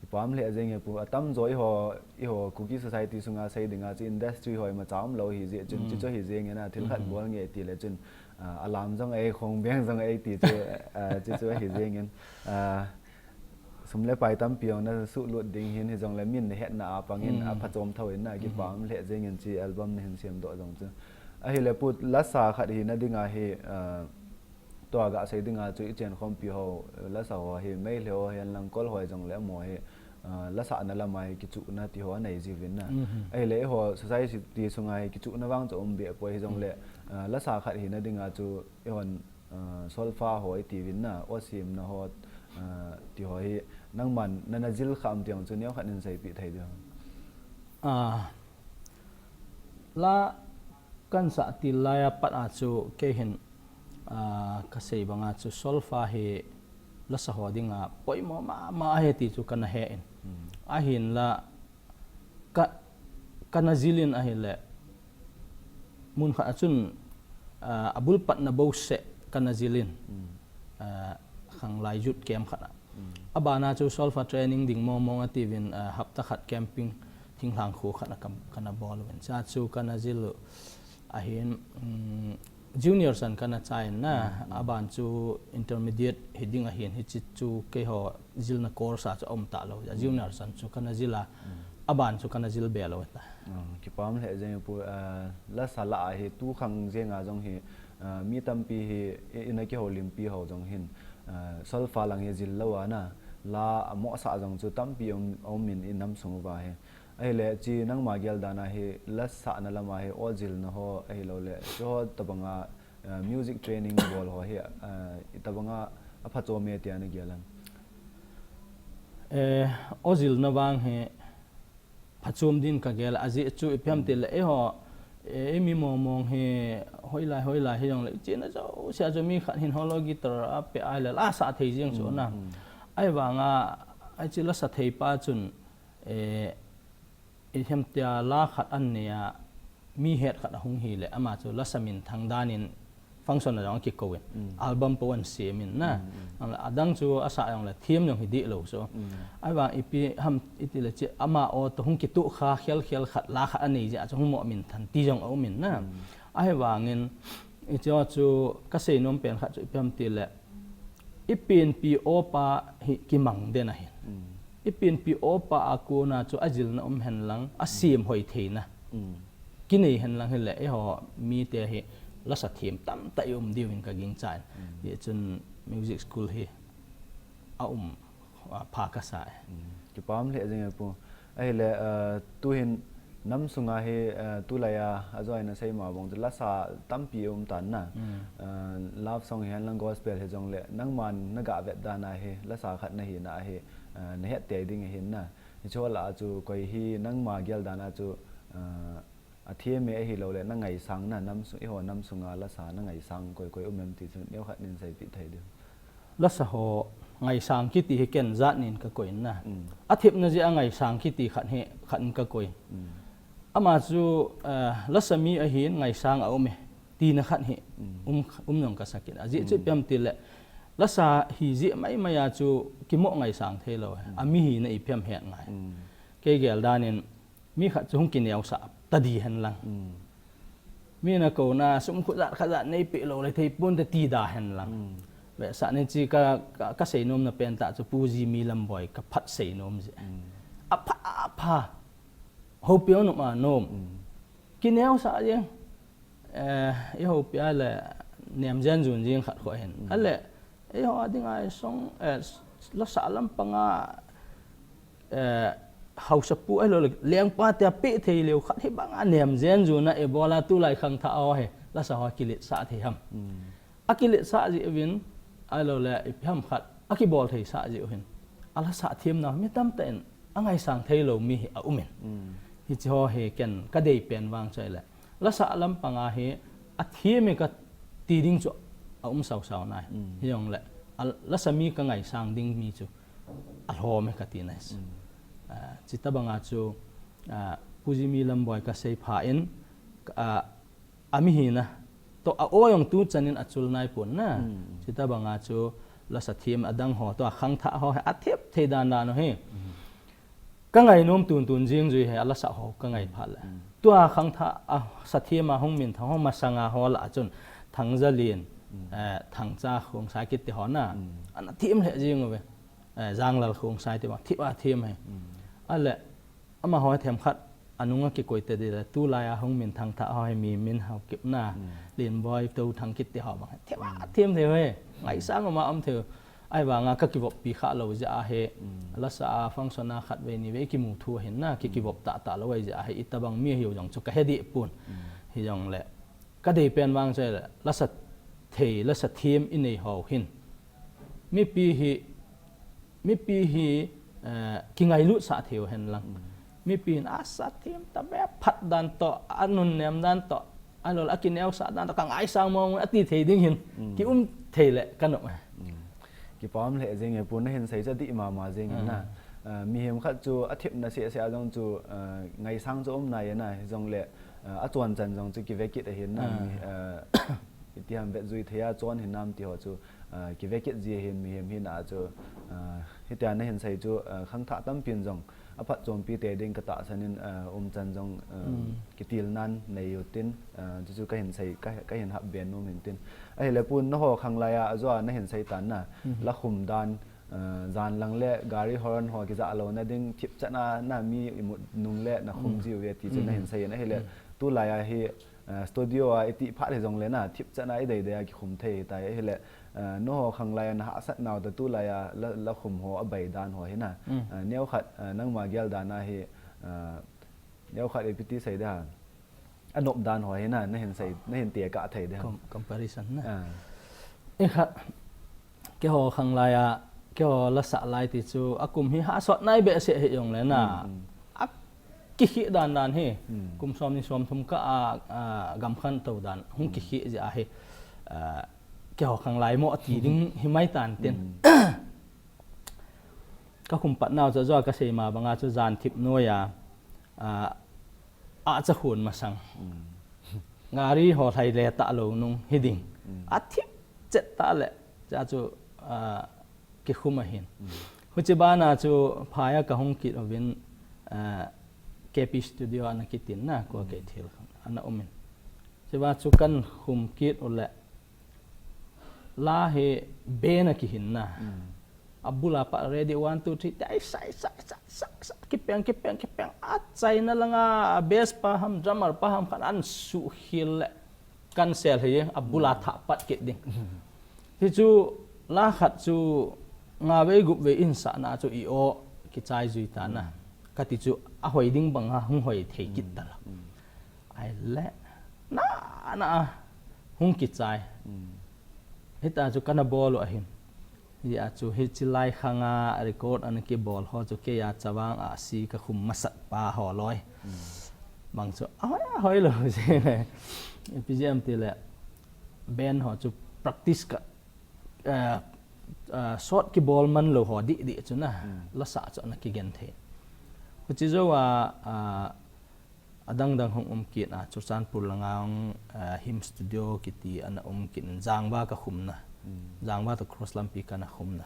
Kipah lheh jeng e Pu, atamjo eiho, eiho Kuki society sunga sei dinga chu industry ho imacha umlou ahi jeh chun, hmm, chi chu ahi jeng in a, thil khat, hmm, bol nge ti le chun, ah, alam jong ei, khongbeng jong ei ti chu, ah, chi chu ahi jeng in. Ah, Sum le pai tampi jong na suhlut ding hin, hijongle min na hetna a pangin a phachom thou in na, kipah lheh jeng in hiche album na hin sem doh jong chu. Ahile pu, lasa khat hina dinga hi, ah, tua gasei dinga chu i chen khompi ho, lasa ho hi, Meitei ho hihen lang Kol ho hijongle amaho hi, ah, lasahna lama hi kichuhna ti ho anei jiuvin na. Ahile eiho society sunga hi kichuhna vang chu um behpoi, hijongle, ah, lasa khat hina dinga chu eihon, ah, solfa ho i tiuvin na, aw semna ho, ah, ti ho hi, nangman na, na jil kha am ti jong chu neokhat nin seipeh thei diu. Ah, la kan sah til laiya pat a chu kei hin, ah, kasei banga chu solfa hi lasa ho dinga poimo mama ahi ti chu kana he in. Ahinla ka, kana jil in ahile, mun khat a chun, ah, abul patna bouseh kana jil in, ah, khanglai youth camp khat a. Abana chu solfa training ding mong mong atiuvin, ah, hapta khat camping thinglhang kho khat a ka, kana bol uvin. Chua chu kana jil u ahin, um, junior san kana chai in na, aban chu intermediate hi ding ahin, hiche chu keiho jilna course a chu aum talou. Junior san chu kana jil a, aban chu kana jil be lou ta. Ah, kipah lheh jeng pu, ah, lasa la a hi tu khang jenga jong hi, ah, mi tampi hi i, ina kihoulimpi ho jong hin, ah, solfa lang hi jil lou a na, la amohsah jong chu tampi um, um in i nam sung uva hi. Ahile hiche nangma gel dan a hi, lasahna lama hi, aw jilna ho, ahilouleh, chuho tobanga, ah, music training bol ho hi, ah, itobanga aphachom e tia na gel am? Eh, aw jilna vang hi phachom din ka gel, ajeh chu ipi ham tile, eiho, eh, i mi mong mong hi, hoilai, hoilai hijongle, i chena jousea chu mi khat hin hollow guitar a pe ahile, la sah thei jeng chu na. Ahivanga, hiche lasa thei pa chun, eh, ipi ham tia la khat an nei a, mi het khat ahung hile, ama chu lasa minthang dan in function a jong akikou in, album po an sem in na. Adang chu asah jongle them jong hi deh lou chu. Ahivang ipi ham itile hiche ama aw toh hung kitoh kha khel khel khat la khat anei jeh a chu hung mo minthang ti jong aum in na. Ahivangin hiche chu kasei nom pen khat chu ipi ham tile, i penpi awpa hi kimang den ahin. I penpi awpa a kona chu ajilna um hen lang, asem hoi theina kinei hen lang hile, eiho mite hi lasa them tamtah i um diuvin ka gingchan. Hichun music school hi aum, ah, pha kasa e. Kipah lheh jeng e pu. Ahile, ah, tuhin nam sunga hi, ah, tulaiya ajoina seima bang chu lasa tampi um tan na. Ah, love song hihen lang gospel hijongle, nangman na gavet dan a hi, lasa khat na hina hi, ah, na het tei ding ahin na. Hiche ho lah a chu koi hi nangma gel dan a chu, ah, athem e ahilouleh na ngaisang na nam sung, eiho nam sunga lasa na ngaisang koi koi um em ti chu neokhat nin seipeh thei diu. Lasa ho ngaisang kiti hi ken jat nin ka koi in na. Athepna jeh a ngaisang kiti khat hi, khat in ka koi. Ama chu, eh, lasa mi ahin ngaisang aum e, tina khat hi, um, um jong kasa kit. Ajeh chu ipi ham tile, lasa hi jeh mai mai a chu kimoh ngaisang thei lou e. Ami hina ipi ham het ngai. Kei gel dan in, mi khat chu hung kineosah tadi hen lang. Mi na kouna sum khat jat khat jat neipeh lou le thei ponte ti da hen lang. Vetsahna chu ka, ka, kasei nomna pen tah chu Pu Jimmy Lamboi ka phat sei nom jeh. Apha, apha. Houpi nom a nom. Kineosah jeng. Eh, i houpi a le nem jen jun jeng khat kho hin. Ahile, eiho a dinga i song, eh, lasa lampanga, eh, haosapu ahilouleh lengpa tia peh thei leu khat hibanga nem jen jun a i bol a tulai khangthah ho hi, lasa ho kiletsah thei ham. Akiletsah jeh uvin, ahilouleh ipi ham khat, akibol theisah jeh u hin. Alasa themna mi tamtah in, angaisang thei lou mi hi aum in. Hiche ho hi ken kadei pen vang chu ahile. Lasa lampanga hi athem e kati ding chu aum sao sao nai. Hijongle, a lasa mi kangaisang ding mi chu alhom e kati nai. Ah, chuti banga chu, ah, Pu Jimmy Lamboi kasei pha in, ah, ami hina toh a-o jong tuchan in achul nai pon na. Chuti banga chu lasa them adang ho toh akhangthah ho hi athem thei dan dan u hi. Ka ngainom tun tun jing jui hi, alasa ho ka ngai phat le. Tua khangthah a sathem a hung minthang ho masanga ho lah a chun Thangzalin, eh, Thangcha Khongsai kiti ho na. Ana them lheh jing uve. eh, Janglal Khongsai ti bang thip a thim hi. Ale amaho themkhat anunga kikoi te di le, tulai a hung minthang tha ho hi mi min hau kip na, Linboi to thang kit ti ho bang thip a thim thei ho hi. Ngaisang ma am thei. Ahivanga ka kivop pi kha lo jeh a hi. Lasa a function a khat vei ni vei kimu thu hin na, ki kivop ta ta lo ai jeh a hi, itabang mi hiu jong chu ka he di pun. Hijongle ka dei pen vang chu le, lasa thei, lasa thim i nei ho hin mipi hi, mipi hi, eh, kingailut sah thei u hen lang. Mipi hin asa thim ta be phat dan to, anun nem dan to, alol a kineu sah dan to, ka ngaisang mong a ti thei ding hin, ki um thei le ka nom e. Kipam le jing e pu, na hin sei cha di mama jing na. Eh, mihem khat chu a thipna se se a jong chu, eh, ngaisang chu um na ye na, hijongle, eh, a chon chan jong chu kive kit a hin na, mi, eh, iti ham vet jui thei a chon hin nam ti ho chu, eh, kive kit ji hin mihem hin a chu, eh, hitia na hin sei chu, eh, khangthah tampin jong a phatchompi te ding ka tahsan in, eh, umchan jong, eh, kitil nan nei u tin, eh, chu chu ka hin sei, ka, ka hin hap ben nom hin tin. Ahile pu, na ho khanglai a, a jo a na hin sei tan na, la khum dan, eh, jan lang le gari horn ho kija lo na ding thip chan a na mi imut nung le na khum ji u ve ti chu na hin sei in. Ahile tulai a hi, eh, studio a i ti phat hi jongle na, thip chan a i dei dei a kikhum thei tai. Ahile, eh, na ho khanglai a na hahsat nau ta tulai a la, la khum ho a bai dan ho hi na. Eh, neo khat, eh, nangma gel dan a hi, eh, neo khat ipi ti sei da. A nop dan ho hi na, na hin sei, na hin ti ka thei da. Com-, comparison na. Ah. I kha, keiho khanglai a, keiho la sah lai ti chu, a kum hi hahsot nai behseh hi jongle na. A kikhih dan dan hi, kum som ni som thum ka a, a, gam khantou dan, hung kikhih jeh a hi, a, keiho khanglai mo a ti ding hi mai tan tin. Ka khum pat nau chu, a jo a ka sei ma banga chu jan thip noi a, a, a cha khun masang. Gari ho lhai le ta lo nung hi ding. A thip chet ta le, cha chu, a, kikhum a hin. Huchi bana chu phai a ka hung kit uvin, a, K P Studio ana kitin na, ko ke thil ana umin. Chiba chu kan khum kit u le, la hi band a kihin na. A bula pa ready, one, two, three, tai sai, sai, sai, sai, sai, kipeng, kipeng, kipeng. A chaina langa, a bass pa ham, drummer pa ham khan an su hil le. Kan sel hi, a bula tha pat kit ding. Hi chu, la khat chu, nga vei gup vei in sa na chu i o, kichai jui ta na. Ka ti chu, a hoi ding bang a, hung hoi thei kit ta lo. Ai le, na, na, hung kichai. Hita chu kana bol u ahin. Hia chu hichi lai khanga record ana kibol ho chu kei a chavang a si ka khum masat pa ho loi. Bang chu a hoi, a hoi lo si le. P G M ti le band ho chu practice ka, eh, eh, shot kibol man lo ho di di chu na. La sa chu ana kigen thei. Huchi jo a, a, adang dang hung um kit a, Churachandpur langa hung, ah, Hymn Studio kiti ana um kit in, Jangva ka khum na. Jangva to Cross lampi kana khum na.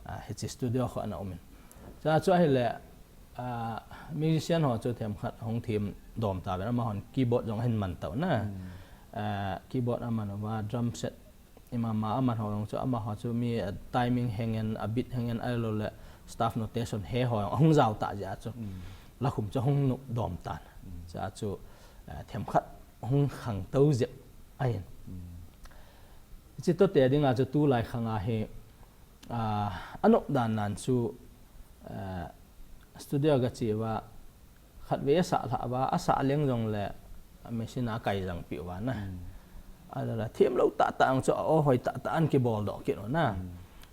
Ah, hichi studio kho ana um in. Cha chu ahile, ah, musician ho chu themkhat hung thim dom ta ven, amahon keyboard jong ahin man tau na. Ah, keyboard aman uva, drum set imama aman ho jong chu, amaho chu mi, eh, timing hengen, a beat hengen, ahilou le staff notation he ho jong ahung jao ta jeh a chu. La khum chu hung nop dom tan. Cha chu, eh, themkhat hung khangtou jep ahin. Hichi tote dinga chu tulai khanga hi, ah, anop dan nan chu, eh, studio ga che uva, khatvei asah lhah uva, asah leng jongle, a machine a kai jang peh uva na. Ala la, thim lou tah tah ang chu a o hoi tah tah an kibol doh kit u na.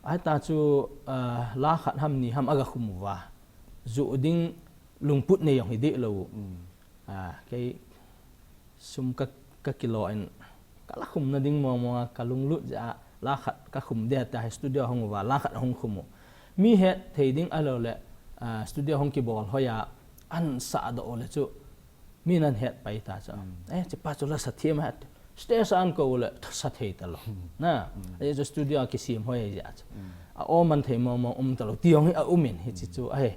Ahita chu, ah, la khat ham ni ham aga khum uva. Ju ding lungput nei jong hi deh lou. Ah, kei sum ka, ka kilo in, ka la khumna ding mong mong a, ka lunglut jeh a, la khat ka khum ding tia hi studio hung uva, la khat hung khum u. Mi het thei ding ahilou le, ah, studio hung kibol hoi a, an sah doh u le chu, mi nan het pai ta chu. Eh, hichi pa chu la sa thim a, stage a an kou u le, sa thei ta lou. Na, eh, chu studio a kisem hoi jeh a chu. A o man thei mong mong um ta lou, ti jong hi a um in hichi chu, ahi,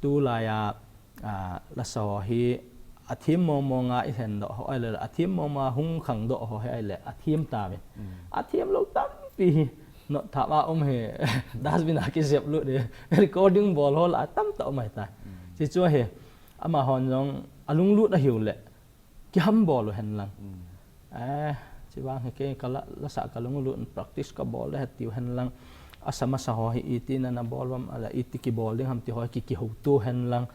tulai a, ah, la sa ho hi, a thim mong mong a i lhen doh ho, ahile, a thim mong mong a hung khang doh ho hi, ahile, a thim ta ven. A thim lou tampi hi, Not thap a um hi, dustbin a kijep lut hi, recording bol ho la tam ta um ahi ta. Chi chu hi, amahon jong alunglut ahiu le, kiham bol u hen lang. Eh, chi vang hi kei ka la, la sa ka lunglut, practice ka bol le, tiu hen lang. Asa masa ho hi iti na na bol vam, ala iti kibol ding ham ti ho hi ki, kihoutu hen lang.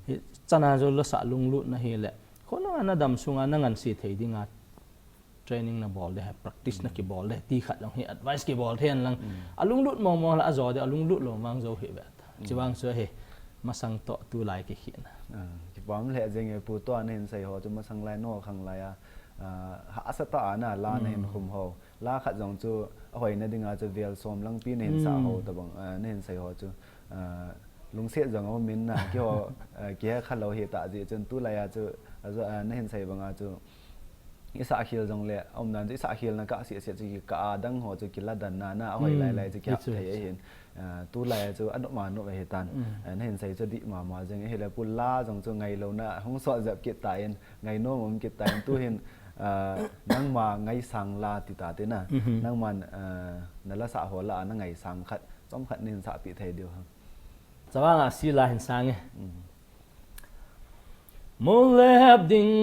Hi, chana jo la sa lunglut na hi le. Khona na dam sunga na ngan si thei dinga training na bol de, practice na kibol de, ti khat jong hi advice kibol thei lang. Alunglut mong mong la ajo de, alunglut lo mang jo hi ve. Chi vang chu hi, masang to tu lai ki khina. Ah, kipam le jeng e pu to na hin sei ho chu masang lai no khang lai a. Ah, ha sa ta ana la na hin khum ho. La khat jong chu a hoina dinga chu vel som lang pi na hin sa ho ta bang, ah, na hin sei ho chu. Ah, lungset jong a min na ki ho, ah, ki ha kha lo hi ta ji chun tu lai a chu, ah, na hin sei bang a chu. I sa khel jong le, a um dan chu i sa khel na ka si si chu ki ka a dang ho chu ki la dan na na a hoi lai lai chu ki ap thei ahin. Ah, tu lai chu a no ma no ve hi tan. Ah, na hin sei chu di ma ma jeng hi le pu la jong chu ngai lo na hung so jap kit ta in, ngai no mom kit ta in tu hin, ah, nang ma ngai sang la ti ta te na. Nang man, ah, na la sa ho la na ngai sang khat, chom khat na hin sa pi thei diu ha. Chawang a si la hin sang e. Molep ding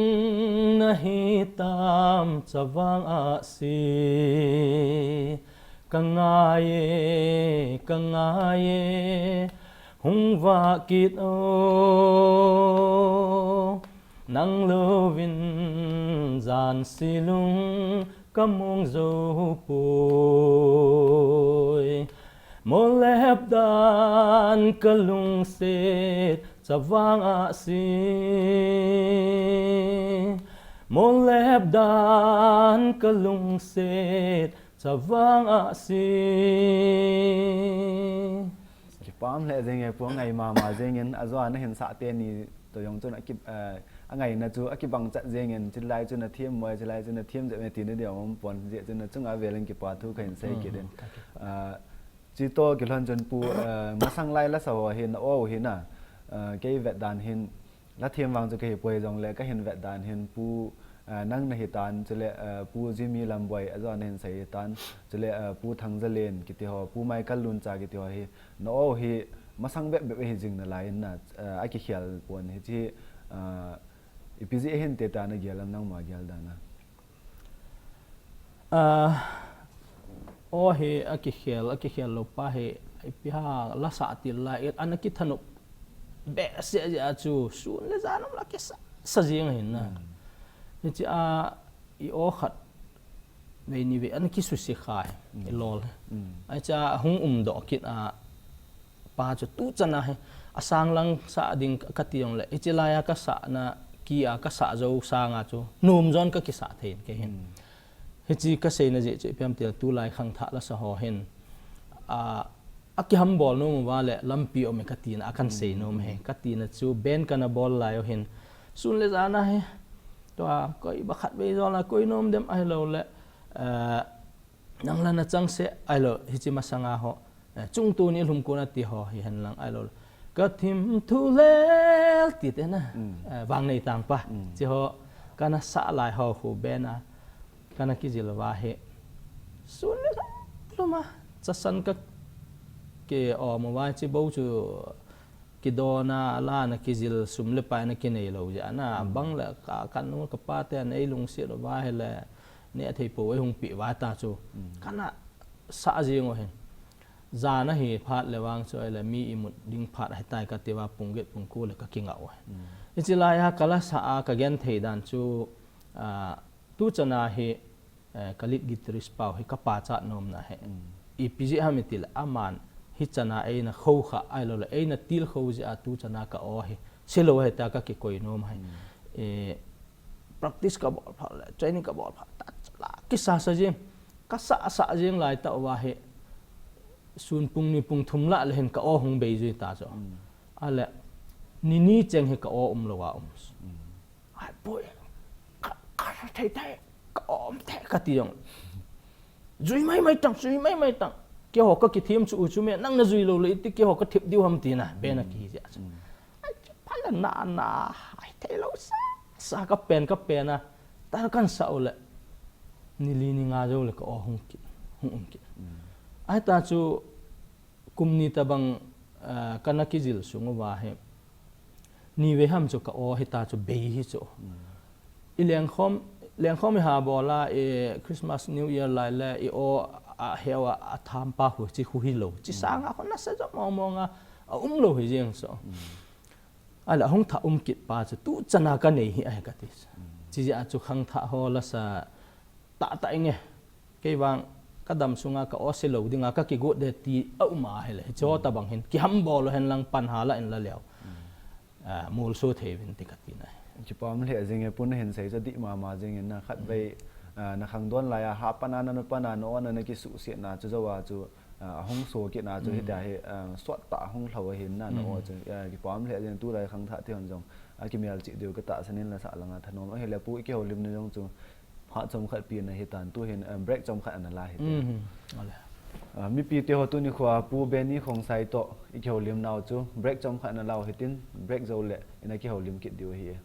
na hi tam chavang a si ka ngai e, ka ngai e, hung va kit o, nang lovin jan silung ka mong zo poi. Molep dan ka lungset chavang a si. Molep dan ka lungset chavang a si. Kipam le jeng e pu ngai ma ma jeng in a jo na hin sa te ni to jong chun a ki, eh, a ngai na chu a kibang chat jeng in chilai chu na thiam moi chilai chu na thiam je me ti ni dia mom pon je chu na chunga vel in kipa thu ka hin sei kit in. Ah, chi to kilhon chun pu, eh, masang lai la sa ho hi na o hi na, eh, kei vet dan hin la thiam vang chu ka hi poi jong le ka hin vet dan hin pu, eh, nang na hi tan chule, eh, pu Jimmy Lamboi a jo na hin sei hi tan chule, eh, pu Thangzalen kiti ho pu Michael Luncha kiti ho hi na o hi masang bep bep hi jing na lai in na, eh, a ki khel pon hi chi, eh, ipi ji hin te ta na gel am nang ma gel dan a. Ah, o hi a kikhel, a kikhel lo pa hi, ipi ha la sa til la, i, ana kithanop behseh jeh a chu, sun le jan um la kisa, sa jing ahin na. Hichi a, i o khat, vei ni vei, ana kisusi kha hi, i lol. Hichi a, hung um doh kit a, pa chu tu chana hi, a sang lang sa ding ka, ka ti jong le, hichi lai a ka sa na, ki a ka sa jo sang a chu, nom jon ka kisa thei in kei hin. Hichi ka seina jeh chu ipi ham ti le tu lai khangthah la sa ho hin, a, a kiham bol nom uva le lampi um e ka tina a kan sei nom hi. Ka tina chu band kana bol lai u hin sun le jan a hi. Tua koi ba khat vei jol a koi nom dem ahi lo le, eh, nang la na chang se ahi lo hichi masanga ho. Eh, chungtu ni lhum kona ti ho hi hen lang ahi lo. Ka thim thu lel ti te na. Eh, vang nei tang pa. Chi ho kana sa lai ho khu band a. Kana kijil va hi. Sun le lum a. Chasan ka ke o mo va chi bo chu kidona la na kijil sum le pai na kinei lo ja na. Bang le ka kan nu ka pa te nei lungset va hi le. Ne thei po ei hung pi va ta chu. Kana sa jing u hin. Jan a hi phat le vang chu, ahile mi imut ding phat ahitai ka ti va pung get pung ko le ka kinga u hin. Hichi lai a ka la sa a ka gen thei dan chu, ah, tu chana hi, eh, ka lead guitarist pau hi ka pachat nom na hi. Ipi jeh ham i ti le aman hi chana eina kho kha ahilo le eina til kho jeh a tu chana ka o hi. Silo hi ta ka kikoi nom hi. Eh, practice ka bol phat le, training ka bol phat, ta la kisa sa jing, ka sa, sa jing lai ta uva hi, sun pung ni pung thum la le hin ka o hung bei jui ta chu. Ahile, ni ni cheng hi ka o um lo a um. Ai, poi, ka, ka sa thei thei, ka o um thei ka ti jong. Jui mai mai tang, jui mai mai tang. Keiho ka kithem chu u chu me, nang na jui lo le iti keiho ka thep diu ham ti na, band a kihi jeh a chu. Ai, phala na, na, ai, thei lo sa, sa ka pen, ka pen a, ta kan sa u le, ni li ni nga jo le ka o hung kit, hung um kit. Ahita chu kum ni tabang, ah, kana kijil sung uva hi. Ni vei ham chu ka aw hita chu bei hi chu. I lengkhom, lengkhom i ha bola i Christmas New Year lai le i aw a heu a, a tham pa hu chi hu hi lo. Chi sanga khon na sa jo mong mong a, a um lo hi jeng so. Ala hung tha um kit pa chu tu chana ka nei hi ai ka ti. Chi ja chu khang tha ho la sa ta ta inge. Kei vang ka dam sunga ka aw se lo dinga ka kigot de ti a um a hi le. Hi chu tabang hin ki ham bol hen lang pan ha la in la leo. Ah, mul su thei vin ti ka ti na. Kipom le jing e pun hin sei cha di mama jing in na khat vei, ah, na khang don lai a ha pana na na pana no na na ki su se na chu jo wa chu, ah, hung so ki na chu hi ta hi, ah, suat ta hung hlo hin na no chu, ah, kipom le jing tu lai khang tha ti hon jong. A ki mial chi diu ka ta sanin la sa langa thanom a hi le pu i ki holim na jong chu. Phat chomkhat pi na hi tan tu hin, em, break chomkhat ana la hi te. Mhm. Ole. Ah, mipi te ho tuni khoa Pu Benny Khongsai to i kiholim nau chu break chomkhat ana lau hitin break jou le ina kiholim kit diu hi.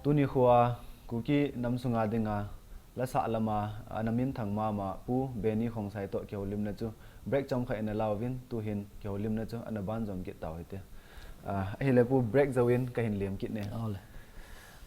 Tuni khoa Kuki nam sunga dinga lasa lama ana minthang mama Pu Benny Khongsai to kiholimna chu break chomkhat ina lauvin, tuhin kiholimna chu ana banjom kit tau hite. Ah, ahile Pu, break jouvin kahin lem kit e. Ole.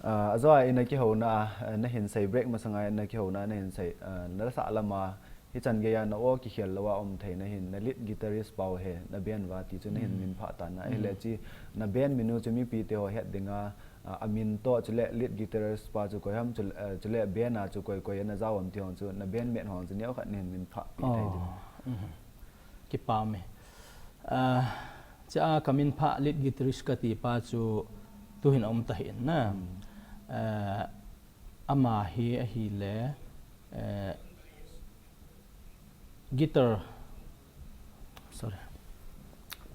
Ah, ajo a ina kihouna, ah, nahin sei, break masanga ina kihouna nahin sei, ah, nalasa lama hichan geiya na-o kikhel louva um thei nahin, na lead guitarist pau hi, na band uva ti chu nahin min phah tan na. Ahile chi na band min u chu mipi te ho het dinga, ah, amin toh chule lead guitarist pa chu koi ham chu, ah, chule band a chu koi koi ana jao am ti ho chu na band mate ho chu neokhat nahin min phah pi thei diu. Kipah e. Ah, cha ka min phah lead guitarist kati pa chu tuhin aum tahih in na. Ah, ama hi ahile, eh, guitar, sorry.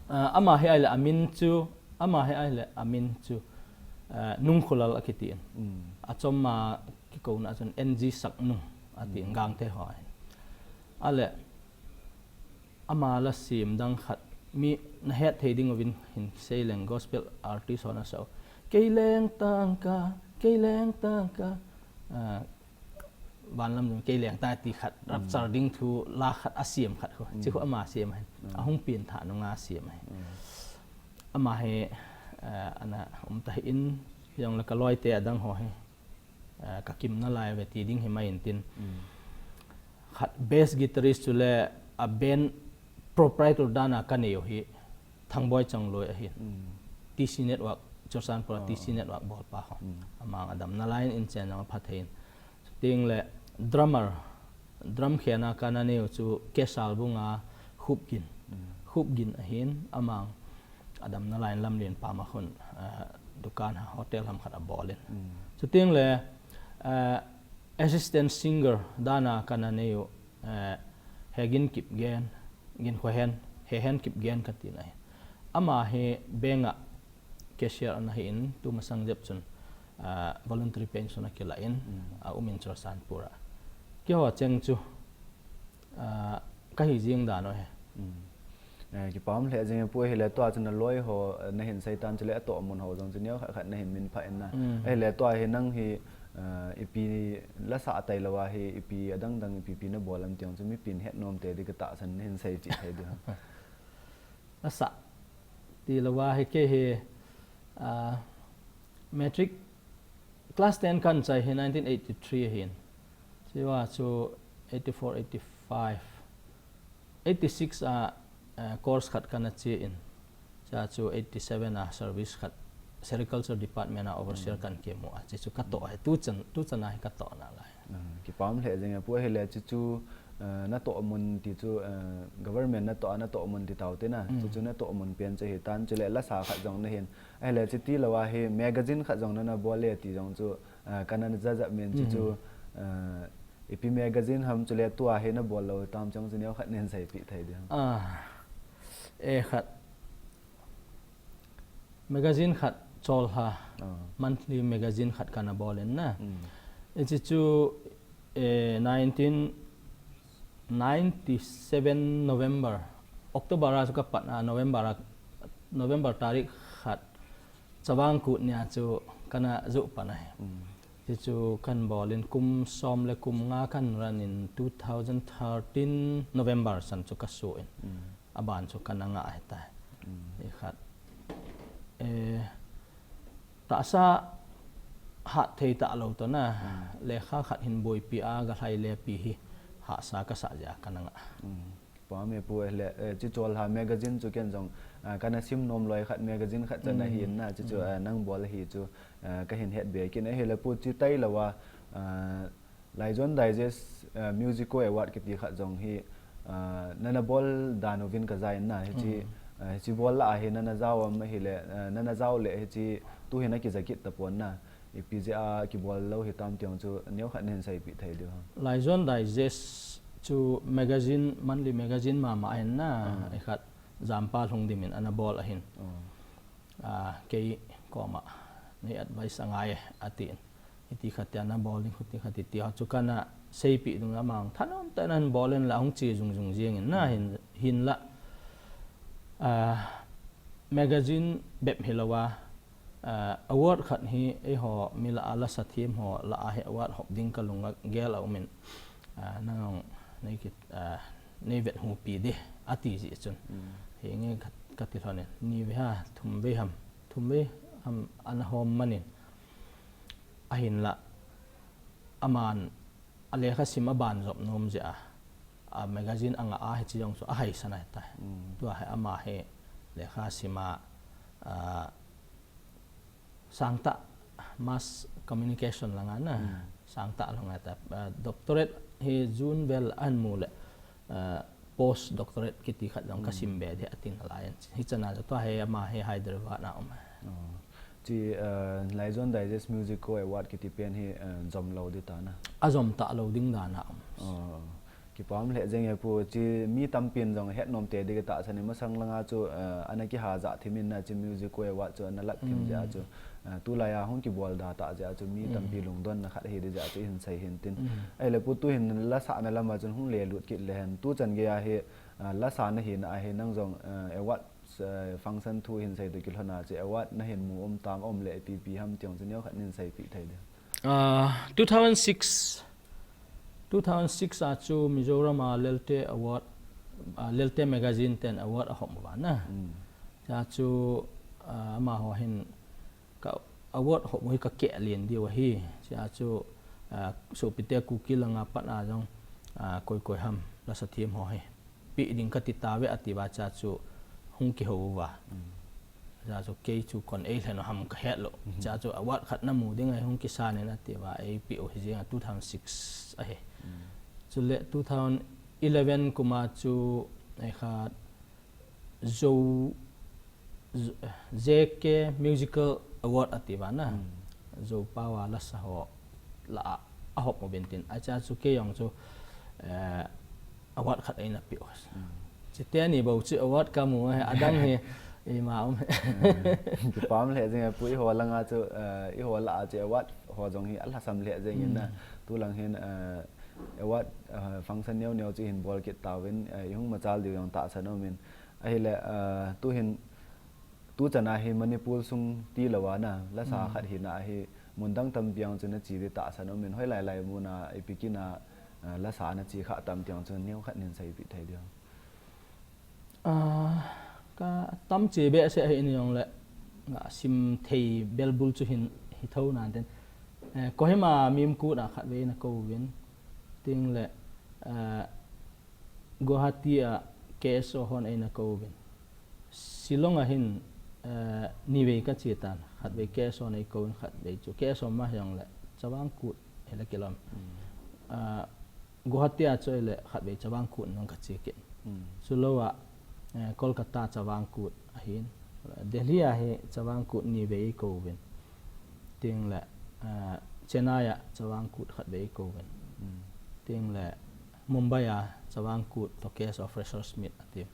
Ah, ama hi ahile amin chu, ama hi ahile amin chu, ah, Nungkholal akiti in. Achom a kikouna chun N G Saknung ati in, Gangte ho ahin. Ale, ama la sem dang khat, mi nahet thei ding uvin hin sei leng, gospel artist hon asah u. Kei leng tangka, kei leng tangka. Ah, vanlam jong kei leng tang ti khat, rapture ding thu la khat asem khat khu. Chi khu ama sem ahin. Ahung pengthah nunga sem ahin. Ama hi, ah, ana um tahih in, jong le ka loite adang ho hi, ah, ka kimna lai ve ti ding hi mai intin. Khat bass guitarist chule a band proprietor dan a ka nei u hi Thangboi Changloi ahin. T C Network, Churachandpur a T C Network bolpa ho. Amang adam nalai in chen jong apha thei in. Chuting le drummer, drum khen a ka na nei u chu Kesalbung a Khupgin. Khupgin ahin, amang adam nalai in Lamlen pam a khun, ah, dukan ha, hotel ham khat abol in. Chuting le, ah, assistant singer dan a ka na nei u, eh, Hegin Kipgen, Ginkhohen, Hehen Kipgen kati na ahi. Ama hi bank a cashier ana hi in, tumasang jep chun, ah, voluntary pension akilah in, aum in Churachandpur a. Keiho cheng chu, ah, kahi jing dan u ahi. Eh, kipa um lheh jing e Pu, ahile tua chu na loi ho, eh, nahin sei tan chule atoh mun ho jong chu neokhat khat nahin min phah in na. Ahile tua hi nang hi, eh, ipi lasa tai lou a hi, ipi adang dang ipi pi na bol am ti jong chu mipin het nom te di ka tahsan nahin sei cheh thei di ha. Lasa ti lou a hi kei hi, ah, matric class ten kan chai hi nineteen eighty-three ahin. Chua chu eighty-four, eighty-five, eighty-six a, eh, course khat kana che in. Chua chu eighty-seven a service khat sericulture department a overseer kan kimu a. Chi chu katoh ahi. Tuchan, tuchan a hi katoh nalai. Ah, kipa um lheh jing e Pu, ahile chi chu, eh, natoh mun ti chu, eh, government natoh a natoh mun ti tau te na. Chi chu natoh mun pen chu hitan chule lasa khat jong nahin. Ahile chi ti lou a hi magazine khat jong nana bol e ti jong chu, ah, kana ja ja men chi chu, ah, ipi magazine ham chule tua hi na bol lou tam chong chu neokhat nahin sei pi thei di ham. Ah, eh, khat. Magazine khat Cholha, monthly magazine khat kana bol in na. Hichi chu, eh, nineteen ninety-seven November, October a chu ka pat a, November a, November tarik khat, Chavang Kut nia chu kana joh pan ahi. Hichu kan bol in kum som le kum nga kan ran in two thousand thirteen November san chu ka suh in. Aban chu kana ngah ahitai. Hi khat. Eh, tahsa hat thei talou toh na, lekha khat hin boipi a, galhai le pi hi hahsa kasa jeh a kana ngah. Kipa um e Pu, ahile, eh, chi Cholha magazine chu ken jong, ah, kana sim nom loi khat magazine khat chan ahin na, chi chu, ah, nang bol ahi chu, ah, kahin het be kit in ahile Pu chi tai lou a, ah, Laijon Digest, ah, Musico Award kiti khat jong hi, ah, nana bol dan uvin ka ja in na, hichi, ah, hichi bol lah a hi nana jao am ahile, ah, nana jao le hichi tu hi na kija kit tapon na. Ipi jeh a kibol lou hitam ti jong chu neokhat nahin sei pi thei diu ham. Laijon Digest chu magazine, monthly magazine mama ahin na, ikhat Jampa Lhungdim in ana bol ahin. Ah, kei koma nei advice angai e, atin. Hiti khat tia na bol ding, khuti khat ti, ti ho chu kana seipeh ding, amang thanom tah in ahin bol in la hung che jung jung jing in na hin, hinla, ah, magazine bep hilou a, ah, award khat hi eiho mi lah a lasa them ho lah a hi award hop ding ka lung a gel a um in, ah, nang nei kit, ah, nei vet hupi di, ati jeh chun. Hinge khat kati lhonin, ni vei ham, thum vei ham, thum vei ham ana hom manin, ahinla, aman alekha sim aban jop nom jeh a, a magazine anga a hiche jong chu ahaisan ahitai. Tua hi ama hi lekha sima, a, sangtah mass communication langa na, sangtah langa ta, a, doctorate hi June vel ahin mu le, a, post doctorate kiti khat jong kasim be ding atin alai. Hichan a chu tua hi ama hi Hyderabad na um. Chi, a, Laijon Digest Music Co Award kiti pen hi, a, jom lou ding ta na. Ajom talou ding dan a um. Kipah lheh jeng e pu, chi mi tampin jong het nom te ding katahsan in, masang langa chu, a, ana kihajah thim in na, chi Music Co Award chu ana lat thim jeh a chu, a, tulai a hung kibol da tah jeh a chu mi tampi lungdonna khat ahi ding jeh a chu ihin sei hin tin. Ahile pu, tuhin lasahna lama chun hung lelut kit le hen, tuchan gei a hi, a, lasa nahina ahi, nang jong, a, award, a, function thu hin sei toh kilhon a chu award nahin mu um tam, aum le ipi ipi ham ti jong chu neokhat nin seipeh thei ding. A, two thousand six, two thousand six a chu Mizoram a Lelte Award, a, Lelte Magazine ten award ahop uva na. Chua chu, a, amaho hin ka award hop u hi kakeh len diu ahi. Chua chu, a, sopite Kuki langa pat a jong, a, koi koi ham lasa them ho hi peh ding kati tauve atiuva, chua chu hung kihou uva. Chua chu kei chu kon eilhen u ham kahet lou. Chua chu award khat namu ding ahi, hung kisan in atiuva, eipeh u hi jeng a two thousand six ahi. Chule two thousand eleven kum a chu, ei khat, Zo, Z-, J K Musical Award atiuva na. Zo pao a lasa ho lah a ahop uvin tin. Achua chu kei jong chu, eh, award khat eina peh u. Chiteni bou chu award kamu ahi, adang hi ima um. Kipah lheh jeng e pu, eiho langa chu, eh, eiho lah a chu award ho jong hi alhasam lheh jeng in na. Tulang hin, eh, award, eh, function neo neo chu hin bol kit tauvin, eh, ihung machal diu jong tahsan aumin. Ahile, a, tuhin, tuchan a hi Manipur sung tilou a na, lasa khat hina hi, mun dang tampi a chu nache ding tahsan aumin, hoilai lai mun a, ipi kin a, a, lasa nache kha tam ti jong chu neokhat nin seipeh thei diu. A, katam che behseh ahi in jong le, ngasim thei belbul chu hin, hi tho nan tin. Eh, Kohima Mimkut a khatvei na kouvin, tin le, eh, Guwahati a K S O hon eina kouvin. Shillong a hin, eh, nivei kache tan, khatvei K S O hon eikouvin, khatvei chu K S O ma hijongle Chavang Kut hile kilom. Ah, Guwahati a chu hile khatvei Chavang Kut nung kache kit. Chulou a, eh, Kolkata Chavang Kut ahin. Delhi a hi Chavang Kut nivei eikouvin. Tin le, ah, Chennai a Chavang Kut khatvei eikouvin. Tin le, Mumbai a Chavang Kut toh K S O Freshers Meet ati.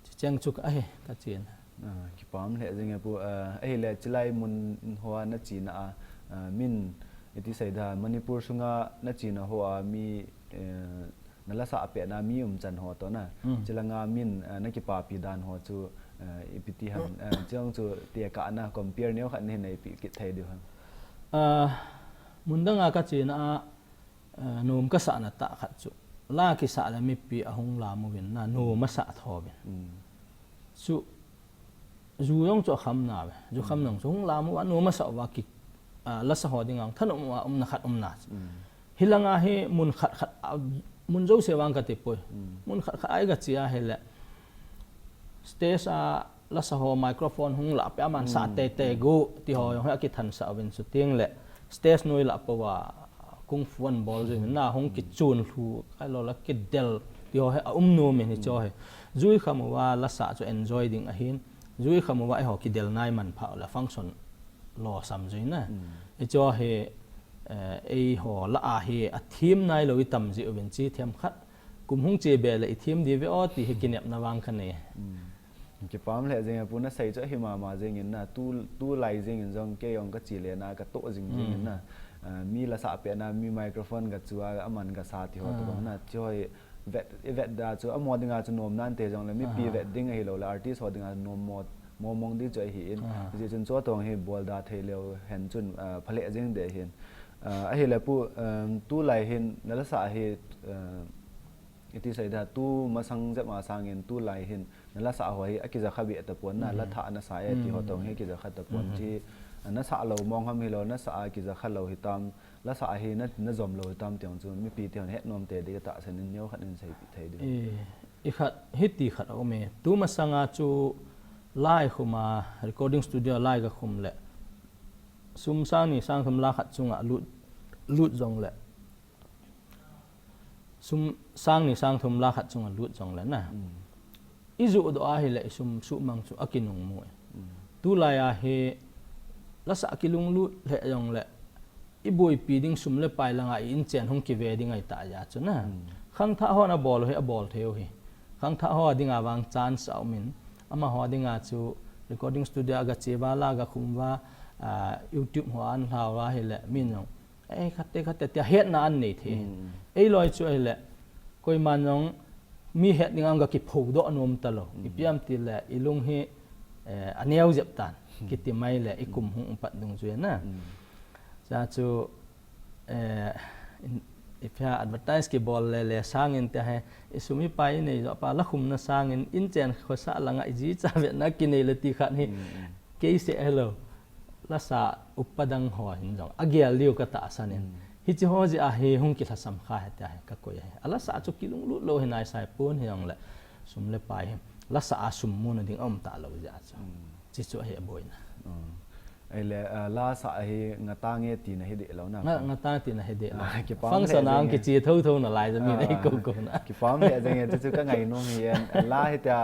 Chicheng chu ahi, kachin. Ah, kipah lheh jeng e pu, ah, ahile chilai mun hoa nachena a, ah, min, iti seida, Manipur sunga nachena hoa mi, eh, nalasa pehna mi umchan ho toh na. Chilanga min, ah, nakipapi dan ho chu, ah, ipi ti ham, ah, chijong chu tekahna compare neokhat nahin neipeh kit thei diu ham. Ah, mun danga kachena a, eh, nom kasahna tah khat chu, la kisah le mipi ahung lam uvin na, nom asah tho uvin. Chu, ju jong chu akham nauve. Ju kham jong chu hung lam uva, nom asah uva ki, ah, lasa ho dinga thanom uva umna khat umna chu. Hilanga hi mun khat khat, ah, mun jouse vang kati poi. Mun khat khat a kache a hile, stage a lasa ho microphone hung lah peh a, aman sa teitei gu, ti ho jong hi akithansah uvin, chuting le stage noi lah pouva kung fu anabol jin na, hung kichun lhu, kailou le kidel, ti ho hi aum nom in hiche ho hi. Ju ikham uva lasa chu enjoy ding ahin, ju ikham uva eiho kidel nai manpha le function losam jui na. Hiche ho hi, eh, eiho lah a hi athem nailou itam jiuvin, chi themkhat kum hung che be le ithem diu ve o ti hi kinepna vang kanei. Kipah lheh jeng e pu, nasei chu ahi mama jeng in na, tu, tulai jeng in jong kei jong kache le na, katoh jing jing in na. Ah, mi lasa pehna, mi microphone kachu a, aman kasa ti ho toh bang na, chu ho hi vet, ivet da chu, amaho dinga chu nom nante jongle, mipi vet ding ahilou le, artist ho dinga nom mo, mo mong ding chu ahin. Hijeh chun chu toh hi bol da thei leu hen chun, ah, phalheh jeng ding ahin. Ah, ahile pu, um, tulai hin, nalasa hi, ah, Iti sei da, tu masang jep a sangin tulai hin na lasa ho hi akija kha be tapon na, la tha nasa e ti ho tong hi akija kha tapon, chi nasa lou mong ham hilou, nasa a kija kha lou hitam, lasa a hi na, na jom lou hitam ti jong chu mipi te hon het nom te di ka tahsan in neo khat in seipi thei di. I, i khat, hiti khat a um e. Tu masanga chu lai khum a, recording studio lai ka khum le, sum sang ni sang thum la khat chunga lut, lut jong le, sum sang ni sang thum la khat chunga lut jong le na. I juh doh a hile i sum suhmang chu akinung mu e. Tulai a hi lasa kilunglut le jong le, i boipi ding sum le pai langa i inchen hung kive ding ahi ta ja chu na. Khangthah hon abol u hi abol thei u hi. Khangthah ho dinga vang chance a um in, amaho dinga chu recording studio a ga che uva, la ga khum uva, a, YouTube ho an hla uva hile, min jong, ei, khatte, khatte, tia hetna an nei thei. Ei loi chu ahile, koiman jong mi het ding a ga kipho doh nom ta lou. Ipi ham ti le, i lung hi, eh, aneo jep tan. Kiti mai le, i kum hung pat dung chu na. Cha chu, eh, in, ipi ham advertise kibol le, le sangin te he, i sum i pai i nei jo pa la khumna sangin, inchen khosa langa i ji cha vetna kinei le ti khat hi, kei se hello. Lasa upa dang ho hin jong agel diu ka tahsan in. Hichi ho jeh a hi hung kilhasam kha he tia hi ka koi ahi. A lasa chu kilunglut lou hi nai sai pon hi jong le, sum le pai hi. Lasa a sum muna ding a um ta lou jeh a chu. Chi chu ahi a boina. Ahile, ah, lasa a hi ngata nge tina hi deh lou na. Nga, ngata tina hi deh lou. Ah, kipam le jeng e. Function a kichi thotho na lai jong min ei ko ko na. Kipam le jeng e, chu chu ka ngainom hi en. La hi tia,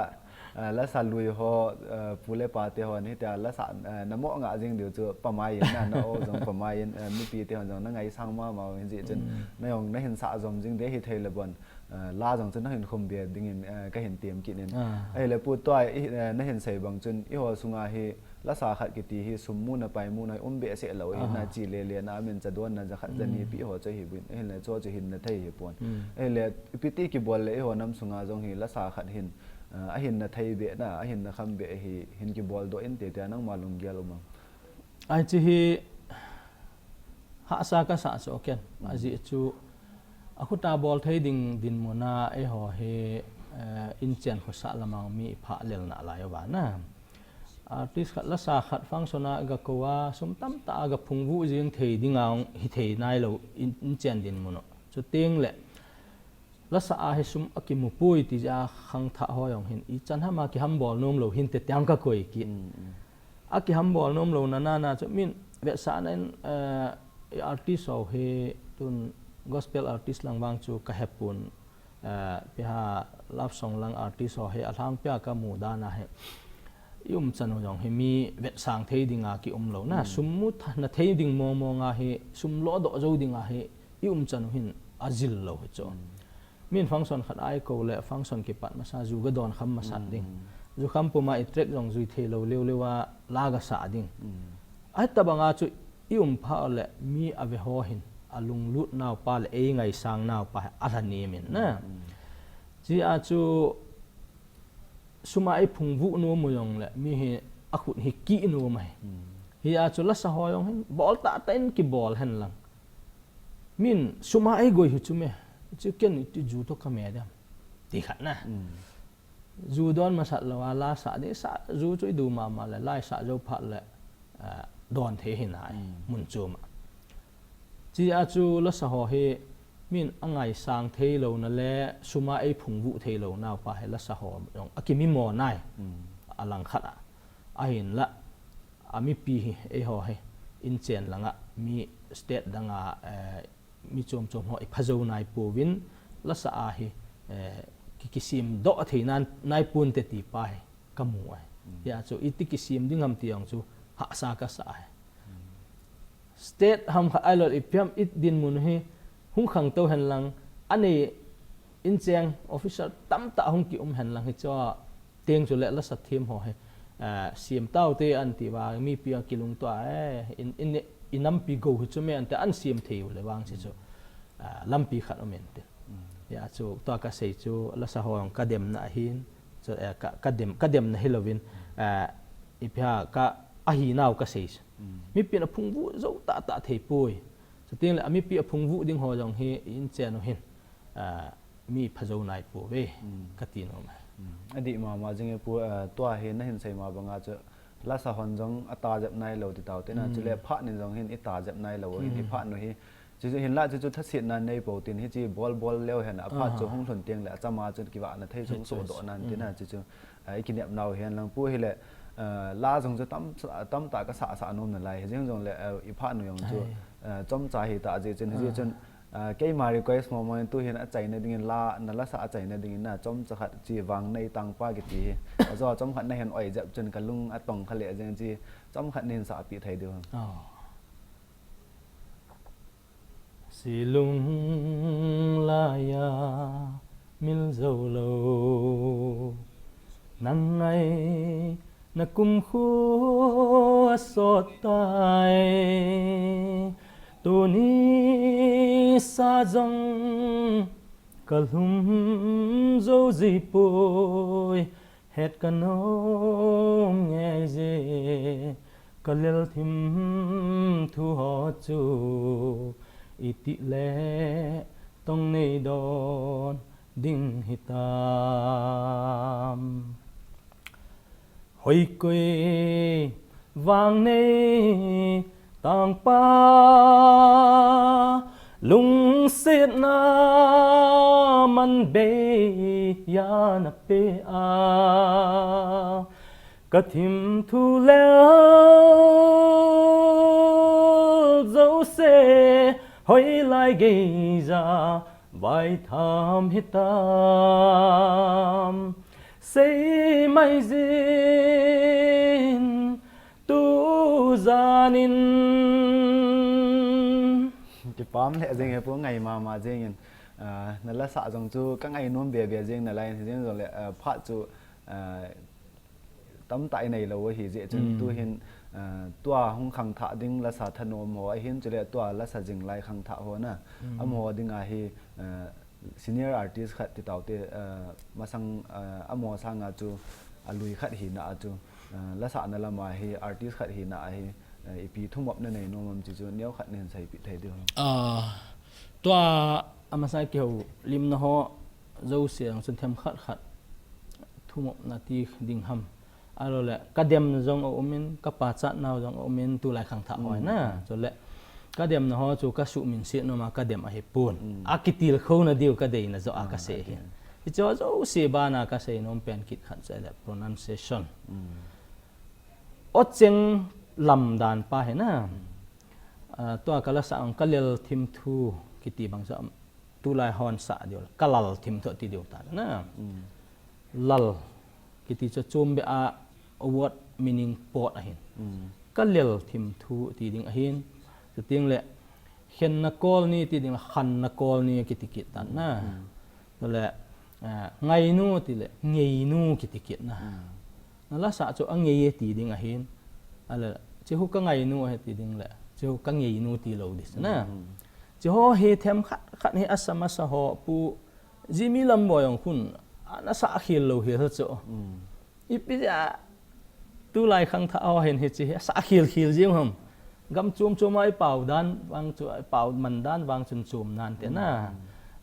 ah, lasa lui ho, ah, pu le pa te hon hi tia lasa, ah, na mo nga jing diu chu pamai in na, na o jong pamai in, ah, mipi te hon jong na ngaisang mama u hin jeh chun, na jong na hin sa jom jing de hi thei le bon. Ah, la jong chu na hin khum be dingin, ah, ka hin tem kit in. Ah. Ahile pu tua, i, ah, na hin sei bang chun, i ho sunga hi lasa khat kiti hi sum muna pai muna hi um behseh lou, i na chi le le na, a min cha don na ja khat ja ni pi ho chu hi buin. Ahile chu chu hin na thei hi pon. Ahile ipi ti kibol le i ho nam sunga jong hi lasa khat hin, ah, a hin na thei be na, a hin na kham be hi, hin kibol doh in te tia nangma lunggel um am? Ai chi hi, hahsa ka sa chu ken. Ajeh chu, a khuta bol thei ding dinmun a, eiho hi, eh, inchen khosa lamang mi i phah lel na lai uva na. Artist khat lasa khat function a ga ko a, sum tamtah a ga phungvuh jing thei ding a hung hi thei nai lou in, inchen dinmun u. Chuteng le, lasa a hi sum akimu poi ti jeh a khangthah ho jong hin, i chan ham a kihambol nom lou hin te tiang ka koi kit. Akihambol nom lou na na na chu min vetsahna in, eh, i artist ho hi tun gospel artist lang vang chu ka hepon, eh, ipi ham love song lang artist ho hi alhangpia ka mu dan a hi. I umchan u jong hi mi vetsang thei ding a ki um lou na, sum mu tha, na thei ding mong mong a hi, sum lo doh jou ding a hi, i umchan u hin ajil lou hi chu. Min function khat a i ko le function kipat masa ju ga don kham masat ding. Ju kham puma i track jong jui thei lou leu leu a la ga sa ding. Ahi tabang a chu i um pha le mi ave ho hin alunglut nau pa le ei ngaisang nau pa hi alha nem in na. Chi a chu sum a i phungvuh nom u jong le mi hi a khut hi ki nom ahi. Hi a chu lasa ho jong hin bol tah tah in kibol hen lang. Min sum a ei goi hi chu me, chu ken iti ju to ka me dem. Ti khat na. Ju don masat lou a la sa di sa, ju chu i du mama le, lai sa jou phat le, ah, don thei hi nai, mun chu ma. Chi a chu lasa ho hi, min a ngaisang thei lou na le, sum a ei phungvuh thei lou nau pa hi lasa ho jong akimi mo nai. A lang khat a. Ahin la, a mipi hi, eiho hi, inchen langa, mi state danga, eh, mi chom chom ho i pha jou nai pouvin, lasa a hi, eh, ki, kisem doh thei nan, nai pon te ti pa hi ka mu ahi. Hi a chu, iti kisem ding ham ti jong chu, hahsa ka sa ahi. State ham khat ahilou le ipi ham i dinmun hi, hung khangtou hen lang, anei inchen officer tamtah hung ki um hen lang hi chu a, Teng chu le lasa them ho hi, ah, siam tau te an ti vang, mipi a kilungto a, eh, in, in, i nampi go hi chu me an te an siam thei u le vang si chu, ah, lampi khat um in te. Ya chu tua ka sei chu lasa ho jong ka demna ahin, chu, eh, ka, ka dem, ka demna hi louvin, ah, ipi ham ka ahi nau ka sei chu. Mipi in a phungvuh jou tah tah thei poi. Chuteng le a mipi a phungvuh ding ho jong hi i inchen u hin, ah, mi pha jou nai pouve, kati nom e. Adih mama jing e pu, eh, tua hi nahin sei ma banga chu lasa hon jong ata jep nai lou ti tau te na, chule phat nin jong hin ita jep nai lou hin, iphat nu hi, chuchu hinlah chuchu thasetna nei pou tin, hichi bol bol leu hen, aphat chu hung lhun teng le achama chu kivahna thei chu hung sohdoh nan ti na, chuchu, eh, ikinep nau hen lang pu hile, eh, la jong chu tam, tamtah kasah sah nom nalai, hijeng jong le, eh, iphat nu jong chu, eh, chomcha hita jeh chun, hijeh chun, Ah, keima request mo mo in tuhin achaina dingin la, nalasa achaina dingin na chomcha khat chi Vangnei Tangpa kiti hi. Ajo chomkhat nahin oi jep chun kalung atong kha le jeng chi chomkhat nahin sahpi thei diu ham. Oh. Silung laiya mil jou lou. Nang ngaina kumkhuo asot tai. Tuni sa jong kalhum jou ji poi. Het kanom ngei je. Kalel thim thu ho chu. Itih le tong nei don ding hitam. Hoikoi Vangnei Tangpa lungsetna man bei ya na pe a. Kathim thu lel jouse hoilai geija vaitham hitam. Sei mai jin tujan in. Kipah le jeng e pu, ngai mama jeng in. Ah, nalasa jong chu kangai nom be be jeng nalai in, hijeng jong le, ah, phat chu, ah, tamtah inei lou ahi jeh chun tuhin, ah, tua hung khangthah ding lasa thanom ho ahin, chule tua lasa jing lai khangthah ho na. Amaho dinga hi, ah, senior artist khat ti tau te, ah, masang, ah, amaho sanga chu alui khat hina a chu, ah, lasahna lama hi artist khat hina a hi, ah, ipi thumop nanei nom am chi chu neo khat nahin seipi thei diu ham. Ah, tua amasa kihoulimna ho jouse jong chun themkhat khat thumopna ti ding ham. Ahilou le, kademna jong aumin, kapachatnau jong aumin, tulai khangthah ho na. Chule, kademna ho chu kasuhminset noma kadem ahipon. Akitilkhouna diu kadeina joh a kasei ahin. Hiche ho jouse bana kasei nom pen kit khat chu ahile pronunciation. Ocheng lam dan pa hi na. Ah, tua kalasa ang kalel thim thu kiti bang chu tulai hon sah diu le, kalal thim thu ti diu ta na. Lal kiti chu chom be a word meaning pot ahin. Kalel thim thu ti ding ahin. Chuteng le khenna kol ni ti ding le, khanna kol ni kiti kit ta na. Chule, ah, ngainu ti le, ngeinu kiti kit na. Nalasa chu angei e ti ding ahin. Ahile, chehu kangainu ahi ti ding le, chehu kangeinu ti lou ding na. Cheho hi themkhat khat hi asa masa ho pu, Jimmy Lamboi jong khun, ana sah khel lou hel chu. Ipi jeh a tulai khangthah ho hin hiche hi asah khel khel jeng ham. Gam chom chom a ipao dan vang chu, ipao man dan vang chun chom nan te na.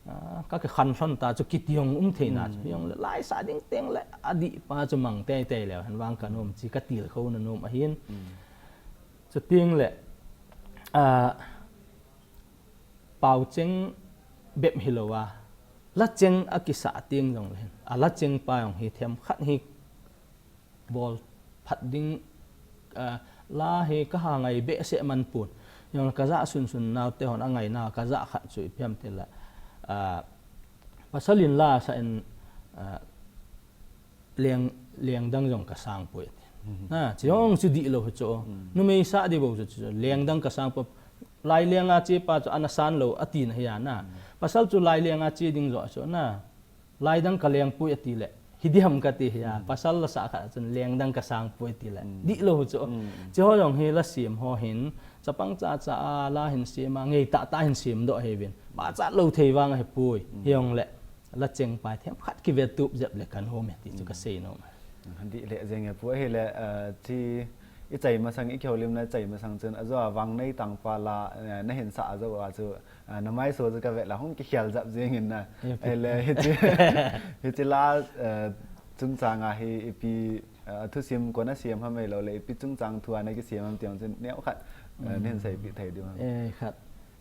Ah, kakikhan lhon ta chu kiti jong um thei na chu. Jong le laisah ding teng le adih pa chu mang tei tei leu hen vang kanom chi katilkhouna nom ahin. Chuteng le, ah, paocheng bep hilou a, lacheng akisah teng jong le, alacheng pa jong hi themkhat hi bol phat ding, ah, la hi kaha ngai behseh man pon. Jong le kajah sunsun nau te hon angaina kajah khat chu ipi ham ti le, ah, pasal in la asah in, ah, leng, leng dang jong kasang poi ati. Na, chi jong chu dihlou hi chu. Numei sah di bou chu, chu leng dang kasang poi. Lai leng a che pa chu ana san lou ati na hi a na. Pasal chu lai leng a che ding joh chu na. Lai dang kaleng poi ati le. Hi di ham kati hi a. Pasal la sah khat chun leng dang kasang poi ati le. Dihlou hi chu. Chi ho jong hi la sem ho hin. Chapang cha cha a la hin sem a, ngei tah tah hin sem doh hi vin. Pachat lou thei vang ahi poi. Hi jong le. Lacheng pa hi themkhat kivetup jep le kanom e ti chu kasei nom e. Dih le jeng e pu ahile, eh, chi I chai masang, i kihoulimna chai masang chun, ajo a Vangnei Tangpal a, eh, nahin sah ajo a chu, ah, na maiso chu kavet le hung kikhel jap jeng in na. Ahile hiche, hiche la, eh, chungchang a hi ipi, eh, thusim koi na siam ham ahilou le, ipi chungchang thu a na kisiam ham ti jong chun neokhat, eh, nahin seipeh thei diu ham? Eh, khat.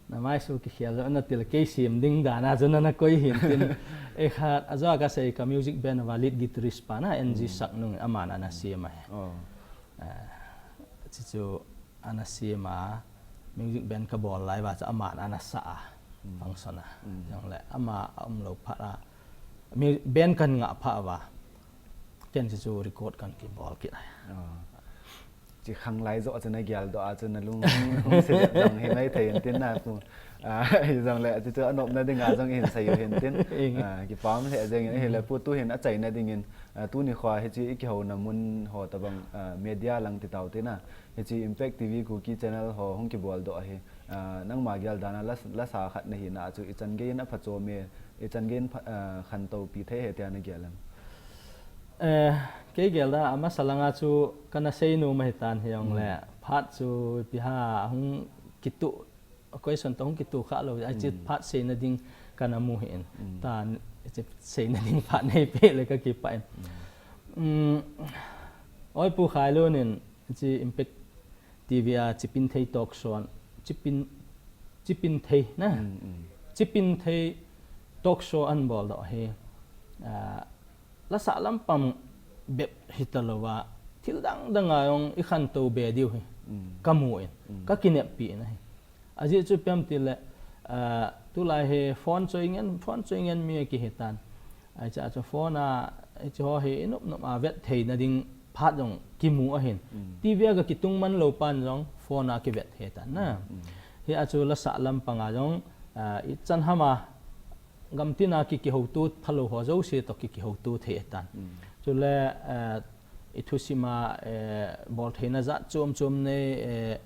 Na maiso kikhel jap na ti le kei siam ding dan a chu na, na koi hih in tin. Eh, khat, ajo a kasei ka music band a lead guitarist pa na, N G Saknung, aman ana siam ahi. Ah, chuchu ana siam a, music band kabol lai uva chu aman ana sah a, function a. Jongle ama aumlou phat a, mu-, band kahin ngah phat uva, ken chuchu record kahin kibol kit ahi. Chi khanglai joh chu na geldoh a chu na lung hung, hung se jep jong hi maithei in tin na pu. Ah, hijongle chuchu anopna dinga jong ihin sei u hin tin. Ah, kipah lheh jeng in, ahile pu tuhin achaina dingin, ah, tuni khoa hiche i kihouna mun ho tabang, ah, media lang ti tau te na. Hiche Impact T V Kuki channel ho hung kiboldoh ahi. Ah, nangma gel dan a la, lasa khat nahina chu ichan gei in aphachom e, ichan gei in pha-, ah, khantou pi thei ahi tia nagel em? Eh, kei gel dan a amasa langa chu kana seinom ahitan hijongle, phat chu ipi ham hung kituh, question toh hung kituh khalou, hiche phat seina ding kana mu hih in. Tan, hiche seina ding phat neipeh le kakipah in. Um, oi Pu Khailun in, hiche Impact T V a Chipinthei Talk Show, Chipin, Chipinthei na. Chipinthei Talk Show ahin boldoh hi, ah, lasa lampang bep hitalouva, thil dang dang a jong ikhantou be diu hi kamu in, kakineppi in ahi. Ajeh chu ipi ham tile, ah, tulai hi phone choi ngen, phone choi ngen mi akihitan. Ahi cha chu phone a, hiche ho hi inop nop a vet theina ding phat jong kimu ahin. T V a kakitung man lou pan jong phone a kivet thei tan na. Hia chu lasa lampang a jong, ah, ichan ham a gamtin a ki, kihouto phalou ho jouse toh ki, kihouto thei tan. Chule, eh, ithusim a, eh, boltheina jat chom chom nei, eh,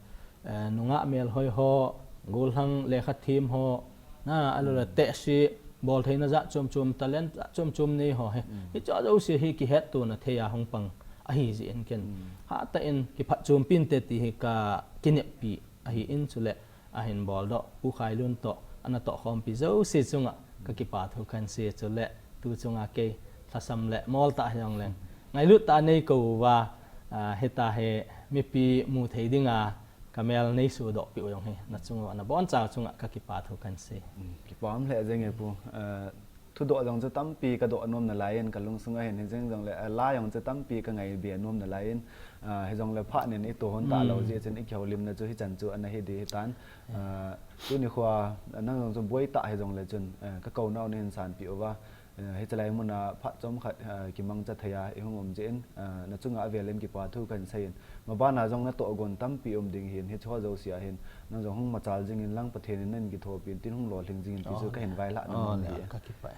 eh, nungah melhoi ho, gollhang lekha them ho, na, ahilou le tehse, boltheina jat chom chom, talent jat chom chom nei ho hi. Hiche jouse hi kihettona thei a hung pang ahi jeh in ken hatah in kiphatchompi inte ti hi kakineppi ahin, chule ahin boldoh Pu Khailun toh, ana tohkhompi jouse chunga kakipathu kahin sei, chule tu chunga kei lhasam le mol tah hijongleng, ngailut tah a neikou uva, ah, hitia hi mipi mu thei dinga kamel neisodoh peh u jong hi nachung uva, nabonchauva chunga kakipathu kahin sei. Kipah lheh jeng e Pu. Ah, thudoh jong chu tampi kadoh nom nalai in, kalungsung a hin hijeng jongle, ah, la jong chu tampi kangaibe nom nalai in, ah, hijongle phat nin itoh hon talou jeh chun ikihoulimna chu hichan chu ana hi ding hitan. Ah, tuni khoa nang jong chu boi tah hijongle chun, ah, kakounau nahin sanpeh uva, ah, hichelai mun a phat chomkhat, ah, kimangcha thei a ihung um jeh in, ah, nachunga avel in kipathu kahin sei in, maban a jong natoh gon tampi um ding ahin, hicheho jouse a hin nang jong hung machal jing inlang Pathen in nahin kithopi in tin, hung lolhing jing in ti chu kahin vailhah nom ahi. Kakipah e.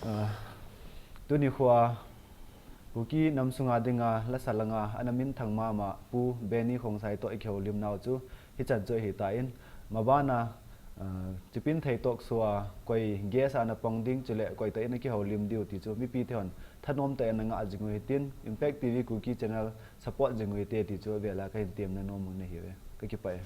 Ah, tuni khoa Kuki nam sunga dinga lasa langa ana minthang mama Pu Benny Khongsai toh ikihoulimnau chu hichan chu ahitan, maban a, ah, Chipinthei Talk Show a koi guest a napang ding chule koitah in akihoulim diu ti chu mipite hon thanom tah in nangah jing u hitin, Impact T V Kuki channel support jing u hite ti chu avel a kahin temna nom u ahiuve. Kakipah e.